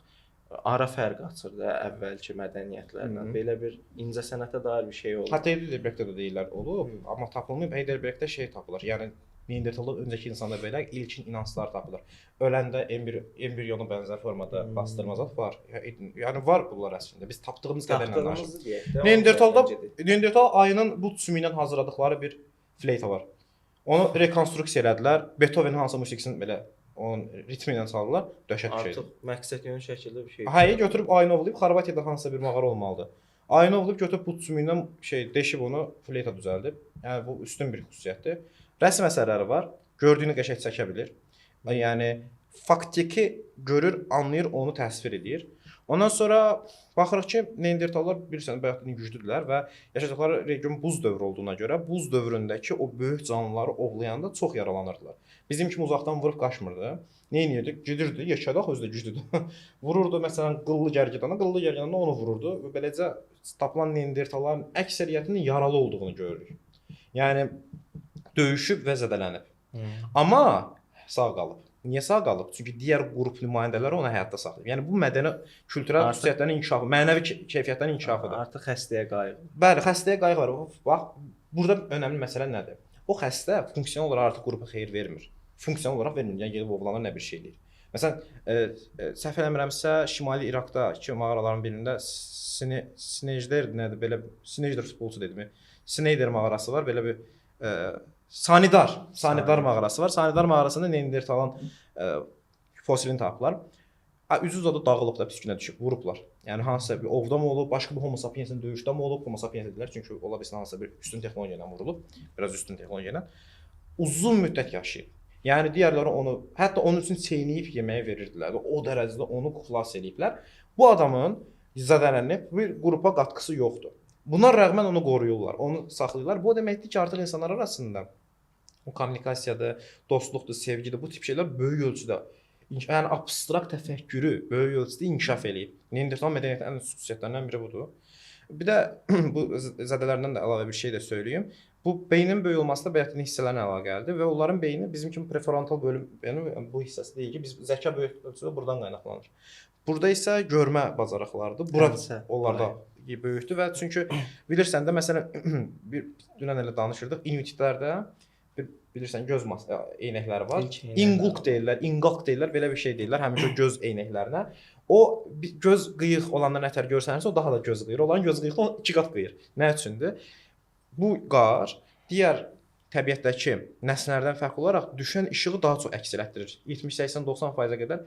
ara fərq açır da əvvəlki mədəniyyətlərlə. Belə bir incəsənətə dair bir şey olur. Hətta Heidelbergdə də deyirlər olub, amma tapılmayıb. Heidelbergdə şey tapılır. Yəni Neandertaldan öncəki insanda belə ilkin inanclar tapılır. Öləndə embriyonu bənzər formada bastırma zat var. Yəni var bunlar əslində. Biz tapdığımız qədərlə danışırıq. Neandertal ayının bu sümüyü ilə hazırladıkları bir fleyta var. Onu rekonstruksiya elədilər. Beethovenin hansısa musiqisini belə onun ritmi ilə çaldılar. Dəhşət bir şeydir. Artıq məqsəd yönlü şəkildə bir şey. Hə, götürüb ayını ovlayıb Xorvatiyada hansısa bir mağara olmalıdır. Ayını ovlayıb götürüb bu sümüyü ilə şey deşib onu fleyta düzəldib. Yəni bu üstün bir xüsusiyyətdir. Rəsm əsərləri var. Gördüyünü qəşəng çəkə bilir. Yəni faktiki görür, anlayır, onu təsvir edir. Ondan sonra baxırıq ki, Neandertallar bilirsən bayaq dedim güclüdürlər və yaşadıqları region buz dövrü olduğuna görə buz dövründəki o böyük canlıları ovlayanda çox yaralanırdılar. Bizim kimi uzaqdan vurub qaçmırdı. Nə edirdi? Gedirdi, yekədə axı özü də güclüdür. Vururdu məsələn qıllı gərgədana, qıllı gərgədana onu vururdu və beləcə tapılan Neandertalların əksəriyyətinin yaralı olduğunu görürük. Yəni döyüşüb və zədələnib. Amma sağ qalıb. Niyə sağ qalıb? Çünki digər qrup nümayəndələri onu həyatda saxlayıb. Yəni bu mədəni kültürel xüsusiyyətlərin inkişafı, mənəvi keyfiyyətlərin inkişafıdır. Artıq xəstəyə qayğı. Bəli, xəstəyə qayğı var. Bax, burada önəmli məsələ nədir? O xəstə funksional olaraq artıq qrupa xeyir vermir. Funksional olaraq vermir. Yəni gedib ovlanır, nə bir şey eləyir. Məsələn, səhv eləmirəmsə, Şimali İraqda iki mağaraların birində Sinejder nədir belə Sinejder futbolçu dedimi? Sinejder mağarası var, belə bir Sanidar mağarası var. Sanidar mağarasında Neandertalın fosilini tapıblar. Üzü uzadı dağılıb da pis günə düşüb, vurublar. Yəni hansısa bir ovda mı olub, başqa bir Homo sapiensin döyüşdə mi olub? Homo sapiens dedilər, çünki ola bilsin hansısa bir üstün texnologiya ilə vurulub, biraz üstün texnologiya ilə. Uzun müddət yaşayıb. Yəni digərləri onu, hətta onun üçün çeynəyib yeməyi verirdilər və o dərəcədə onu xilas eləyiblər. Bu adamın zədələnib bir qrupa qatqısı yoxdur. Buna rəğmən onu qoruyurlar, onu saxlayırlar. Bu o deməkdir ki, artıq insanlar arasında o kommunikasiyadır, dostluqdur, sevgidir, bu tip şeylər böyük ölçüdə, yəni abstrakt təfəkkürü böyük ölçüdə inkişaf eləyib. Neandertal mədəniyyətinin ən xüsusiyyətlərindən biri budur. Bir də bu zədələrdən də əlavə bir şey də söyləyim. Bu beynin böyük olması da bayaq dediyim hissələrlə əlaqəlidir və onların beyni bizim kimi prefrontal bölüm, yəni bu hissəsi deyil ki, biz zəka böyük ölçüdə buradan qaynaqlanır. Burada isə görmə bacarıqlarıdır. Bura onlarda böyükdür və çünki bilirsən də məsələn bir dünən elə danışırdıq, inuitlərdə bir bilirsən göz eynəkləri var. İnqulq deyirlər, inqaq deyirlər, belə bir şey deyirlər həmişə göz eynəklərinə. O göz qıyıq olandan nətər görsənirsə o daha da göz qıyır. Onların göz qıyıqlı o iki qat qıyır. Nə üçündür? Bu qar digər təbiətdəki nəslərdən fərqli olaraq düşən işığı daha çox əks elətdirir. 70, 80, 90%-ə qədər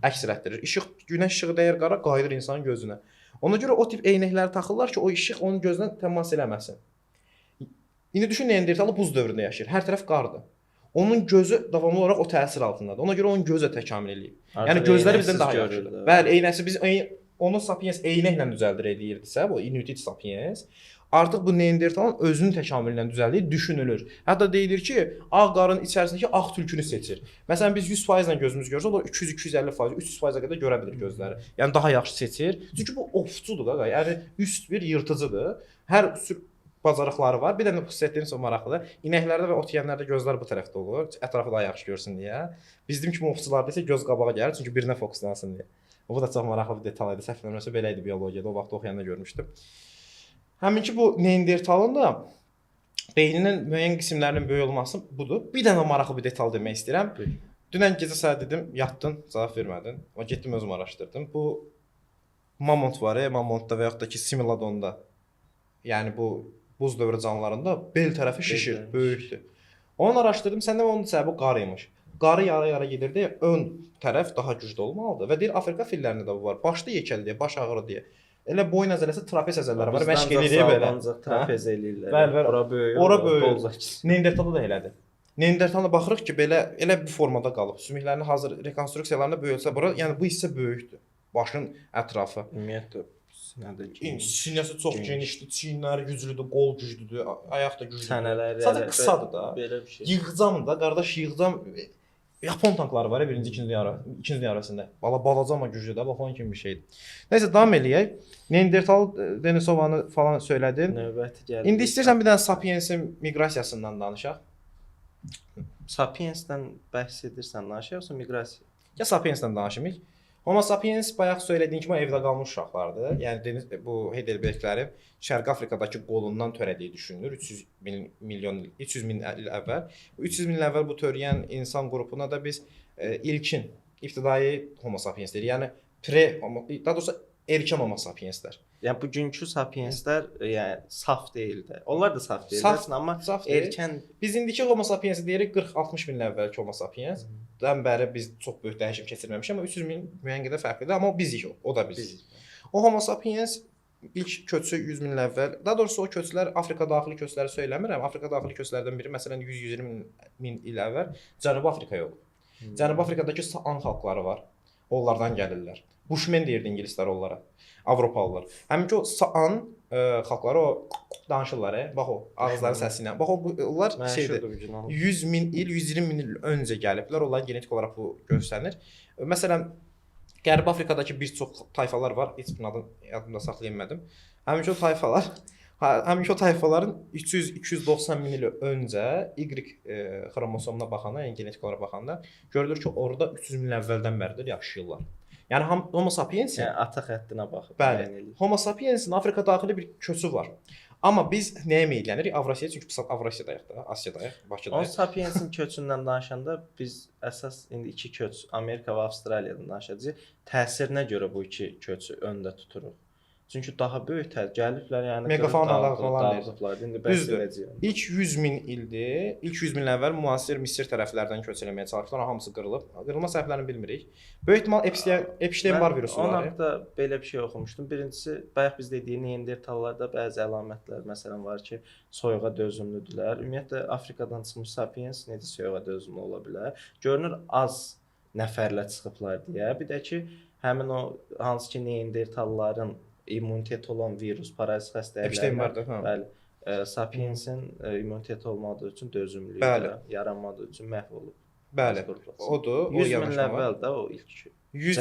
əks elətdirir. İşıq, günəş işığı dəyər qara, qayıdır insanın gözünə. Ona görə o tip eynəkləri taxırlar ki, o işıq onun gözünə təmas eləməsin. İndi düşün, Neandertalı buz dövründə yaşayır. Hər tərəf qardır. Onun gözü davamlı olaraq o təsir altındadır. Ona görə onun gözü də təkamül eləyib. Yəni gözləri bizdən daha yaxşıdır. Bəli, eynəsi biz onu sapiens eynəklə düzəldir eləyirdisə, bu inuit sapiens artıq bu Neandertalın özünün təkamülü ilə düzəldiyi düşünülür. Hətta deyilir ki, ağ qarın içərisindəki ağ tülkünü seçir. Məsələn biz 100% ilə gözümüz görsə, o da 200-250%, 300%-ə qədər görə bilir gözləri. Yəni daha yaxşı seçir. Çünki bu ovçudur qaqa. Yəni üst bir yırtıcıdır. Hər bacarıqları var. Bir dənə xüsusiyyət deyim, çox maraqlıdır. İnəklərdə və ot yeyənlərdə gözlər bu tərəfdə olur, ətrafı daha yaxşı görsün deyə. Bizim kimi ovçularda isə göz qabağa gəlir, çünki birinə fokuslansın deyə. Bu da çox maraqlı bir detal idi. Səhv eləmirəmsə belə idi biologiyada, o vaxt oxuyanda görmüşdüm. Həminki bu Neandertalın da beyninin müəyyən qismlərinin böyük olması budur. Bir dənə maraqlı bir detal demək istəyirəm. Dünən gecə sənə dedim, yatdın, cavab vermədin. Amma getdim özüm araşdırdım. Bu mamont var, mamontda və yaxud da ki similadonda. Yəni bu buz dövrü canlılarında bel tərəfi şişir, böyükdür. Onu araşdırdım, səndə onun səbəbi qar imiş. Qarı yara-yara gedirdi, ön tərəf daha güclü olmalıdır. Və deyir, Afrika fillərində də bu var. Başda yekəli deyə, baş ağrı deyə. Elə boyun əzələsi trapez əzələləri var, məşq eləyir belə. Ancaq trapez eləyirlər. Bəli, bəli. Ora böyük, ora böyük. Neandertalda da elədir. Neandertalda baxırıq ki, belə elə bu formada qalıb. Sümüklərinin hazır rekonstruksiyalarında böyülsə bura, yəni bu hissə böyükdür. Başın ətrafı. Ümumiyyətlə sinədə geniş. Sinəsi çox genişdir, çiyinləri güclüdür, qol güclüdür, ayaq da güclüdür. Çənələri sadəcə qısadır da. Belə bir şey. Yığcam da, qardaş, yığcam. Yapon tankları var ya, birinci, ikinci dünya arasında. Valla balaca amma güclü də, bax onun kimi bir şeydir. Neysə, davam eləyək. Neandertal, Denisovanı falan söylədin. Növbəti gəldi. İndi istəyirsən bir dənə Sapiensin miqrasiyasından danışaq. Sapiensdən bəhs edirsən, danışaq yoxsa miqrasiya? Ya Sapiensdən danışım ilk. Homo sapiens bayaq söylədiyin kimi evdə qalmış uşaqlardır. Yəni bu Heidelberglərin Şərqi Afrikadakı qolundan törədiyi düşünülür. 300 min il əvvəl. 300 min il əvvəl bu törəyən insan qrupuna da biz ilkin ibtidai Homo sapiens deyirik. Yəni pre homo, daha doğrusu erkən Homo sapienslər. Yəni bugünkü sapienslər yəni saf deyildi. Onlar da saf deyildi, amma saf erkən. Biz indiki Homo sapiensi deyirik 40-60 min il əvvəlki Homo sapiens. Dan bəri biz çox böyük dəyişim keçirməmişik, amma 300 min müəyyən qədər fərqlidir, amma o bizik, o da bizik. O Homo sapiens ilk köçü 100 min il əvvəl, daha doğrusu o köçlər Afrika daxili köçləri söyləmirəm. Afrika daxili köçlərdən biri məsələn 100-120 min il əvvəl Cənubi Afrikaya olub. Cənubi Afrikadakı Saan xalqları var. Onlardan gəlirlər. Bushmen deyirdi ingilislər onlara. Avropalılar. Həminki o Saan xalqları o danışırlar, bax o ağızları səsi ilə. Bax o onlar şeydir. 100 min il, 120 min il öncə gəliblər. Onların genetik olaraq bu göstərilir. Məsələn, Qərbi Afrikadakı bir çox tayfalar var. Heç birinin adını yadımda saxlaya bilmədim. Həminki o tayfalar, həminki o tayfaların 300-290 min il öncə Y xromosomuna baxanda, yəni genetik olaraq baxanda görülür ki, orada 300 min il əvvəldən bəridir yaşayırlar. Yəni Homo sapiensin, yəni ata xəttinə baxıb. Bəli. Homo sapiensin Afrika daxili bir köçü var. Amma biz nəyə meyillənirik? Avrasiyaya, çünki biz Avrasiyadayıq da, Asiyadayıq, Bakıdayıq. Homo sapiensin köçündən danışanda biz əsas indi iki köç, Amerika və Avstraliyadan danışacağıq. Təsirinə görə bu iki köçü öndə tuturuq. Çünki daha böyük gəliblər, yəni megafaunalar falan dağılıblar. İndi bəs edəcəyik. İlk 100 min ildir. İlk 100 min əvvəl müasir Misir tərəflərdən köç eləməyə çalışdılar. Hamısı qırılıb. Qırılma səbəblərini bilmirik. Böyük ehtimal Epstein-Barr virusu var. Onun haqqında belə bir şey oxumuşdum. Birincisi, bayaq biz dediyi Neandertallarda bəzi əlamətlər məsələn var ki, soyuğa dözümlüdürlər. Ümumiyyətlə Afrikadan çıxmış sapiens necə soyuğa dözümlü ola bilər? Görünür az nəfərlə çıxıblar deyə. Bir də ki, həmin o hansı ki Neandertalların immunitet olan virus, parazit xəstəliklərinə, bəli, sapiensin immuniteti olmadığı üçün dözümlülüyü də yaranmadığı üçün məhv olub. Bəli, odur. 100 min əvvəl də o ilk 100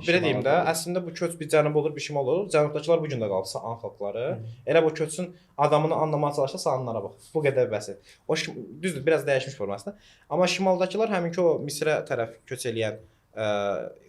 belə deyim də, əslində bu köç bir cənub olur, bir şimal olur. Cənubdakılar bu gün də qalıb Saan xalqları. Elə bu köçün adamını anlamağa çalışsa Saanlara bax. Bu qədər bəsit. O düzdür, biraz dəyişmiş formasında. Amma şimaldakılar həminki o Misrə tərəf köç eləyən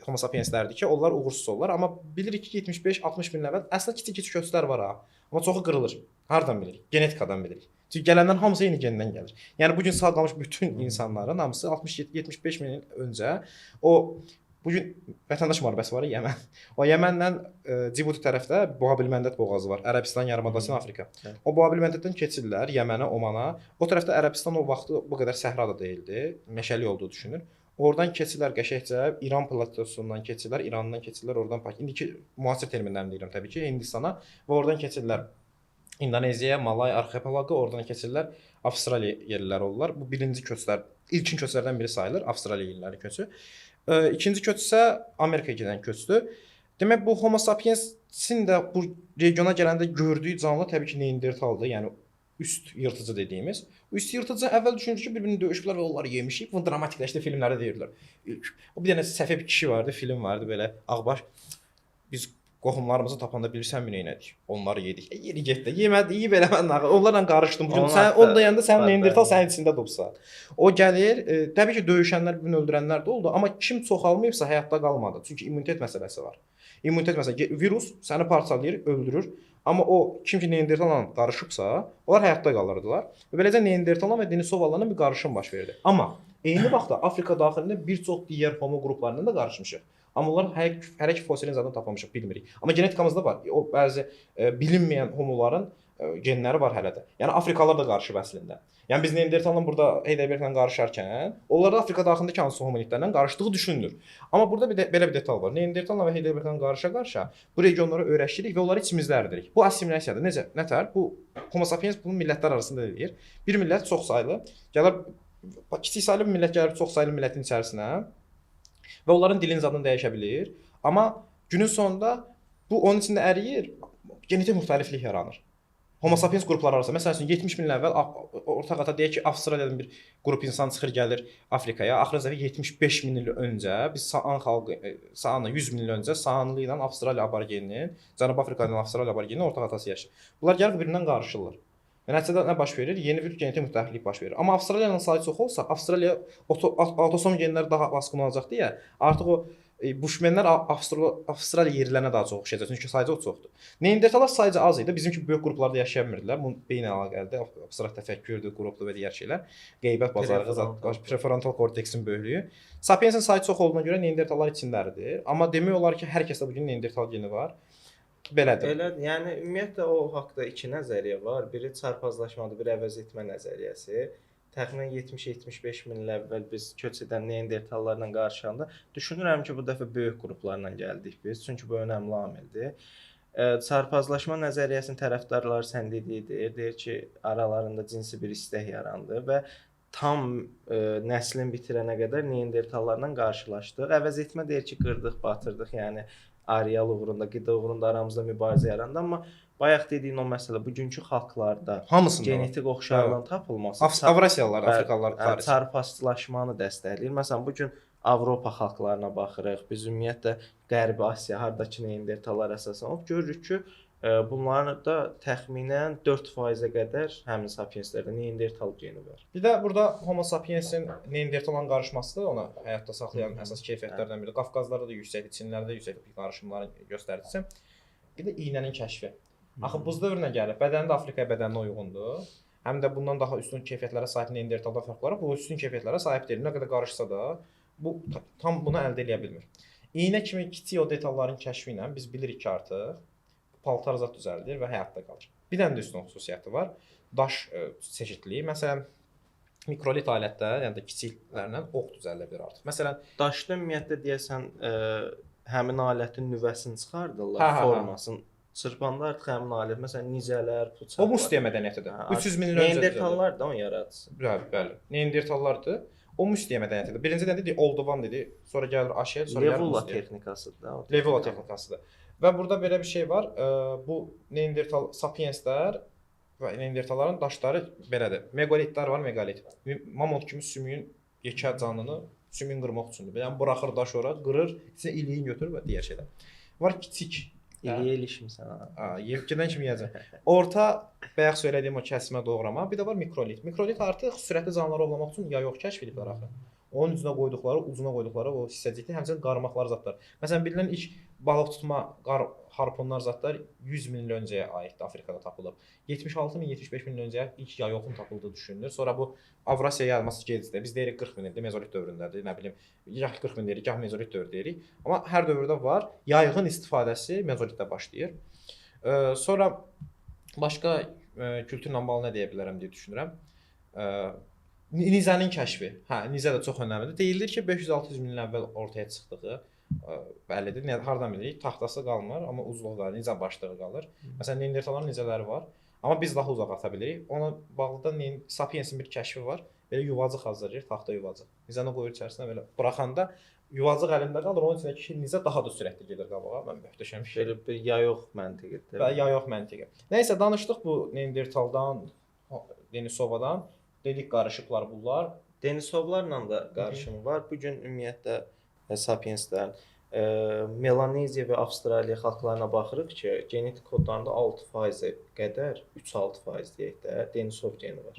Homo sapienslərdir ki, onlar uğursuz olurlar. Amma bilirik ki, 75-60 min əvvəl əslində kiçik-kiçik köçlər var ha. Amma çoxu qırılır. Hardan bilirik? Genetikadan bilirik. Çünki gələnlər hamısı eyni gendən gəlir. Yəni bu gün sağ qalmış bütün insanların hamısı 67-75 min il öncə o bu gün vətəndaş müharibəsi var Yəmən. O Yəmənlə Cibuti tərəfdə Babil-Məndəb boğazı var. Ərəbistan yarımadası ilə Afrika. O Babil-Məndəbdən keçirlər Yəmənə, Omana. O tərəfdə Ərəbistan o vaxtı bu qədər səhra da deyildi. Meşəli olduğu düşünülür. Oradan keçirlər qəşəngcə, İran platosundan keçirlər, İrandan keçirlər, oradan Pakistan. İndiki müasir terminlərini deyirəm təbii ki, Hindistana və oradan keçirlər İndoneziyaya, Malay arxipelaqı, oradan keçirlər Avstraliya yerliləri olurlar. Bu birinci köçlər, ilkin köçlərdən biri sayılır, Avstraliya yerliləri köçü. İkinci köç isə Amerikaya gedən köçdür. Demək bu Homo sapiensin də bu regiona gələndə gördüyü canlı təbii ki, Neandertaldır, yəni üst yırtıcı dediyimiz. Üst yırtıcı əvvəl düşünür ki, bir-birini döyüşüblər və onları yemişik. Bunu dramatikləşdi filmlərdə deyirdilər. O bir dənə səfeh bir kişi vardı, film vardı belə ağbaş. Biz qohumlarımızı tapanda bilirsənmi nə elədik? Onları yedik. Yeri getdi. Yemədi, yeyib eləmən nağı. Onlarla qarışdım. Bu gün sən o dayanda sənin Neandertal sənin içində dursa. O gəlir, təbii ki, döyüşənlər, bir-birini öldürənlər də oldu, amma kim çoxalmayıbsa həyatda qalmadı. Çünki immunitet məsələsi var. İmmunitet məsələsi, virus səni parçalayır, öldürür. Amma o kim ki Neandertalla qarışıbsa, onlar həyatda qalırdılar. Və beləcə Neandertalla və Denisovalarla bir qarışım baş verdi. Amma eyni vaxtda Afrika daxilində bir çox digər homo qruplarından da qarışmışıq. Amma onlar hələ ki fosilin zadını tapmamışıq, bilmirik. Amma genetikamızda var. O bəzi bilinməyən homoların genləri var hələ də. Yəni Afrikalılar da qarışıb əslində. Yəni biz Neandertalla burada Heidelberglə qarışarkən, onlar da Afrika daxilindəki hansı hominidlərlə qarışdığı düşünülür. Amma burada bir də belə bir detal var. Neandertalla və Heidelberglə qarışa-qarışa bu regionlara öyrəşirik və onları içimizdə əridirik. Bu assimilyasiyadır. Necə? Nətər? Bu Homo sapiens bunu millətlər arasında eləyir. Bir millət çox saylı, gəlir kiçik saylı bir millət gəlir çox saylı millətin içərisinə və onların dilin zadını dəyişə bilir. Amma günün sonunda bu onun içində əriyir, genetik müxtəliflik yaranır. Homo sapiens qrupları arasında. Məsəl üçün 70 min il əvvəl ortaq ata deyək ki, Avstraliyadan bir qrup insan çıxır gəlir Afrikaya. Axırıncı dəfə 75 min il öncə biz Saan xalqı, Saanla 100 min il öncə Saanlı ilə Avstraliya aborigeninin, Cənubi Afrika ilə Avstraliya aborigeninin ortaq atası yaşayır. Bunlar gəlib bir-birindən qarışırlar. Və nəticədə nə baş verir? Yeni bir genetik müxtəliflik baş verir. Amma Avstraliyanın sayı çox olsa, Avstraliya autosom genləri daha basqın olacaq deyə artıq o Buşmenlər Avstraliya yerlilərinə daha çox oxşayacaq. Çünki sayıca çoxdur. Neandertallar sayıca az idi. Bizimki böyük qruplarda yaşaya bilmirdilər. Bunun beyinlə əlaqəlidir. Abstrakt təfəkkürdür, qrupdur və digər şeylər. Qeybət bacarığı, prefrontal korteksin böyüklüyü. Sapiensin sayı çox olduğuna görə Neandertallar içindədir. Amma demək olar ki, hər kəsdə bu gün Neandertal geni var. Belədir. Elədir. Yəni ümumiyyətlə o haqda iki nəzəriyyə var. Biri çarpazlaşmadır, biri əvəz etmə nəzəriyyəsi. Təxminən 70-75 min il əvvəl biz köç edən Neandertallarla qarışanda düşünürəm ki, bu dəfə böyük qruplarla gəldik biz. Çünki bu önəmli amildir. Çarpazlaşma nəzəriyyəsinin tərəfdarları sən dediyidir. Deyir ki, aralarında cinsi bir istək yarandı və tam nəslin bitirənə qədər Neandertallarla qarşılaşdıq. Əvəz etmə deyir ki, qırdıq, batırdıq, yəni areal uğrunda, qida uğrunda aramızda mübarizə yarandı, amma bayaq dediyin o məsələ bugünkü xalqlarda hamısında genetik oxşarlığın tapılması Avrasiyalılar, Afrikalılar xaric çarpasılaşmanı dəstəkləyir. Məsələn, bu gün Avropa xalqlarına baxırıq. Biz ümumiyyətlə Qərbi Asiya, hardakı Neandertallar əsasən olub, görürük ki, bunların da təxminən 4%-ə qədər həmin sapienslərdə Neandertal geni var. Bir də burada Homo sapiensin Neandertalla qarışması da ona həyatda saxlayan əsas keyfiyyətlərdən biri. Qafqazlarda da yüksəkdir, Çinlərdə də yüksəkdir qarışımların göstəricisi. Bir də iynənin kəşfi. Axı buz dövrünə gəlib, bədəni də Afrika bədəninə uyğundur. Həm də bundan daha üstün keyfiyyətlərə sahib Neandertaldan fərqli olaraq bu üstün keyfiyyətlərə sahib deyil. Nə qədər qarışsa da bu tam bunu əldə eləyə bilmir. İynə kimi kiçik o detalların kəşfi ilə biz bilirik ki, artıq paltar zad düzəldir və həyatda qalır. Bir dənə də üstün xüsusiyyəti var. Daş çeşidliyi. Məsələn, mikrolit alətdə, yəni də kiçiklərlə ox düzəldə bilər artıq. Məsələn, daşda ümumiyyətlə deyəsən həmin alətin nüvəsini çıxardırlar, formasını. Çırpanda artıq həmin alət, məsələn, nizələr, bıçaqlar. O Mustiya mədəniyyətidir. 300 min il öncə. Neandertallar da onun yaradıcısı. Bəli, bəli. Neandertallardır. O Mustiya mədəniyyətidir. Birinci də dedi Oldovan dedi, sonra gəlir Aşel, sonra gəlir Levulla Mustiya. texnikasıdır da. Levulla texnikasıdır. Və burada belə bir şey var. Bu Neandertal sapienslər və Neandertalların daşları belədir. Meqolitlər var, meqolit. Mamont kimi sümüyün yekə canlını sümüyün qırmaq üçündür. Yəni buraxır daş ora, qırır, içinə iliyin götürür və digər şeylər. Var kiçik. İliyə ilişmisən ha. Yeyib gedən kimi yeyəcəm. Orta bayaq söylədiyim o kəsmə doğrama, bir də var mikrolit. Mikrolit artıq sürətli canlıları ovlamaq üçün yayox kəşf ediblər axı. Onun ucuna qoyduqları, ucuna qoyduqları o hissəcikdir, həmçinin qarmaqlar zadlar. Məsələn, bilinən ilk balıq tutma harpunlar zadlar 100 min il öncəyə aiddir, Afrikada tapılıb. 76 min, 75 min il öncəyə ilk yayoxun tapıldığı düşünülür. Sonra bu Avrasiya yayılması gecdir. Biz deyirik 40 min ildir, mezolit dövründədir, nə bilim, gah 40 min deyirik, gah mezolit dövrü deyirik. Amma hər dövrdə var. Yayğın istifadəsi mezolitdə başlayır. Sonra başqa kültürlə bağlı nə deyə bilərəm deyə düşünürəm. Nizənin kəşfi. Hə, nizə də çox önəmlidir. Deyilir ki, 500-600 min il əvvəl ortaya çıxdığı bəllidir. Hardan bilirik? Taxtası qalmır, amma uzluğu qalır, nizə başlığı qalır. Məsələn, Neandertalların nizələri var, amma biz daha uzaq ata bilirik. Ona bağlı da Sapiensin bir kəşfi var. Belə yuvacıq hazırlayır, taxta yuvacıq. Nizəni qoyur içərisinə, belə buraxanda yuvacıq əlində qalır, onun içindəki nizə daha da sürətli gedir qabağa. Mən möhtəşəm şey. Belə bir yayox məntiqidir. Bəli, yayox məntiqi. Nəysə, danışdıq bu Neandertaldan, Denisovadan. Dedik qarışıqlar bunlar. Denisovlarla da qarışımı var. Bu gün ümumiyyətlə sapienslərin Melaneziya və Avstraliya xalqlarına baxırıq ki, genetik kodlarında 6%-ə qədər, 3-6% deyək də, Denisov geni var.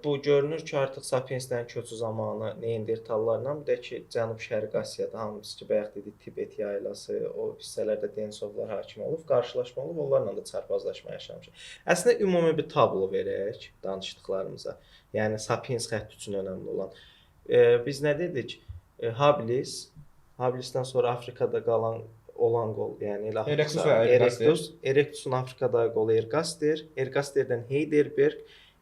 Bu görünür ki, artıq sapienslərin köçü zamanı Neandertallarla, bir də ki, Cənub-Şərq Asiyada, hamısı ki, bayaq dedik Tibet yaylası, o hissələrdə Denisovlar hakim olub, qarşılaşma olub, onlarla da çarpazlaşma yaşamışıq. Əslində ümumi bir tablo verək danışdıqlarımıza. Yəni sapiens xətti üçün önəmli olan. Biz nə dedik? Habilis, Habilisdən sonra Afrikada qalan olan qol, yəni elə Erectus və Erectus, Erectusun Afrikada qolu Ergaster, Ergasterdən Heidelberg,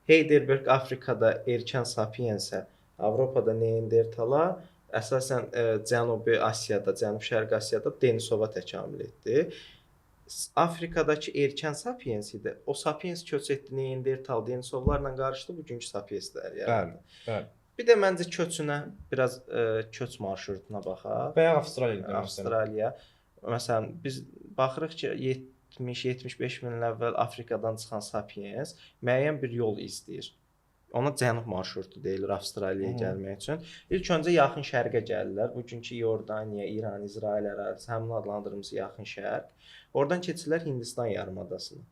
Heidelberg Afrikada erkən sapiensə, Avropada Neandertala, əsasən Cənubi Asiyada, Cənub-Şərq Asiyada Denisova təkamül etdi. Afrikadakı erkən sapiens idi. O sapiens köç etdi Neandertal, Denisovlarla qarışdı, bugünkü sapienslər yarandı. Bəli, bəli. Bir də məncə köçünə biraz köç marşrutuna baxaq. Bayaq Avstraliya. Avstraliya. Məsələn, biz baxırıq ki, 70-75 min il əvvəl Afrikadan çıxan sapiens müəyyən bir yol izləyir. Ona cənub marşrutu deyilir Avstraliyaya gəlmək üçün. İlk öncə Yaxın Şərqə gəlirlər. Bugünkü İordaniya, İran, İsrail ərazisi, həmin adlandırdığımız Yaxın Şərq. Oradan keçirlər Hindistan yarımadasına.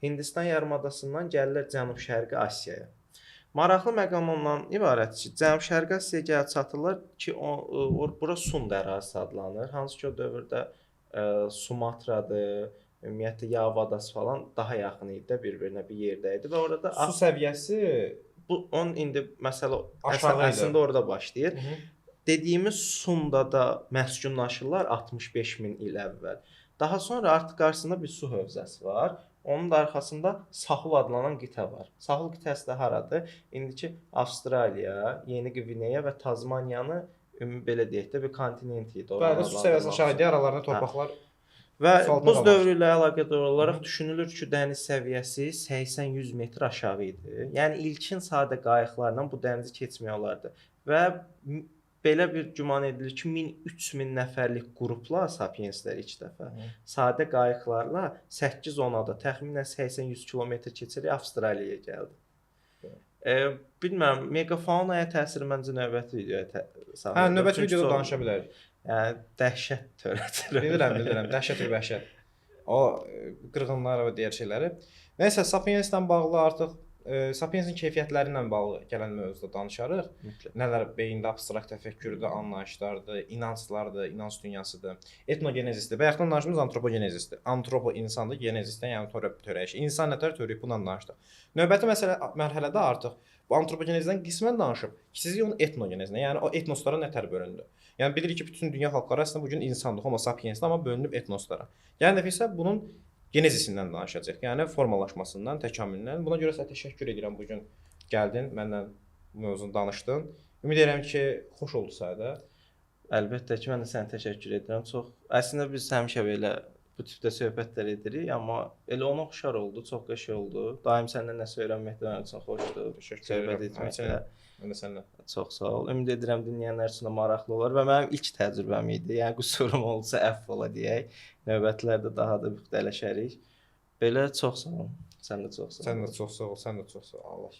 Hindistan yarımadasından gəlirlər Cənub-Şərqi Asiyaya. Maraqlı məqam ondan ibarətdir ki, Cənub-Şərqi Asiyaya gəlib çatırlar ki, bura Sunda ərazisi adlanır. Hansı ki o dövrdə Sumatradır, ümumiyyətlə Yava adası falan daha yaxın idi də bir-birinə, bir yerdə idi və orada su səviyyəsi bu onun indi məsələ əslində orada başlayır. Dediyimiz Sundada məskunlaşırlar 65 min il əvvəl. Daha sonra artıq qarşısında bir su hövzəsi var. Onun da arxasında Sahul adlanan qitə var. Sahul qitəsi də haradır? İndiki Avstraliya, Yeni Qvineya və Tazmaniyanı ümumi belə deyək də bir kontinent idi. Bəli, su səviyyəsi aşağı idi, aralarında torpaqlar. Və Su altında buz qalmamışdı. dövrü ilə əlaqədar olaraq düşünülür ki, dəniz səviyyəsi 80-100 metr aşağı idi. Yəni ilkin sadə qayıqlarla bu dənizi keçmək olardı. Və belə bir güman edilir ki, 1000-3000 nəfərlik qrupla sapienslər ilk dəfə sadə qayıqlarla 8-10 ada, təxminən 80-100 kilometr keçərək Avstraliyaya gəldi. Bilmirəm, meqafaunaya təsiri məncə növbəti videoya Hə, növbəti videoda danışa bilərik. Yəni dəhşət törədir. Bilirəm, bilirəm. Dəhşət və vəhşət. O qırğınlar və digər şeyləri. Nəysə, Sapienslə bağlı artıq Sapiensin keyfiyyətləri ilə bağlı gələn mövzuda danışarıq. Mütləq. Nələr beyində abstrakt təfəkkürdür, anlayışlardır, inanclardır, inanc dünyasıdır. Etnogenezisdir. Bayaqdan danışdığımız antropogenezisdir. Antropo insandır, genezisdən yəni törəyiş. İnsan nətər törəyib bununla danışdıq. Növbəti məsələ mərhələdə artıq bu antropogenezdən qismən danışıb, keçəcəyik onun etnogenezinə, yəni o etnoslara nətər bölündü. Yəni bilirik ki, bütün dünya xalqları əslində bu gün insandır, homo sapiensdir, amma bölünüb etnoslara. Gələn dəfə isə bunun genezisindən danışacağıq. Yəni formalaşmasından, təkamülündən. Buna görə sənə təşəkkür edirəm bu gün gəldin, mənlə bu mövzunu danışdın. Ümid edirəm ki, xoş oldu sənə də. Əlbəttə ki, mən də sənə təşəkkür edirəm. Çox əslində biz həmişə belə bu tipdə söhbətlər edirik, amma elə ona oxşar oldu, çox qəşəng oldu. Daim səndən nəsə öyrənmək də mənim üçün xoşdur. Təşəkkür Söhbət edirəm. etmək də. Həmçinin mən də səninlə. Çox sağ ol. Ümid edirəm dinləyənlər üçün də maraqlı olar və mənim ilk təcrübəm idi. Yəni qüsurum olsa əfv ola deyək. Növbətilərdə daha da püxtələşərik. Belə çox sağ ol. Sən də çox sağ ol. Sən də çox sağ ol, sən də çox sağ ol. Allah.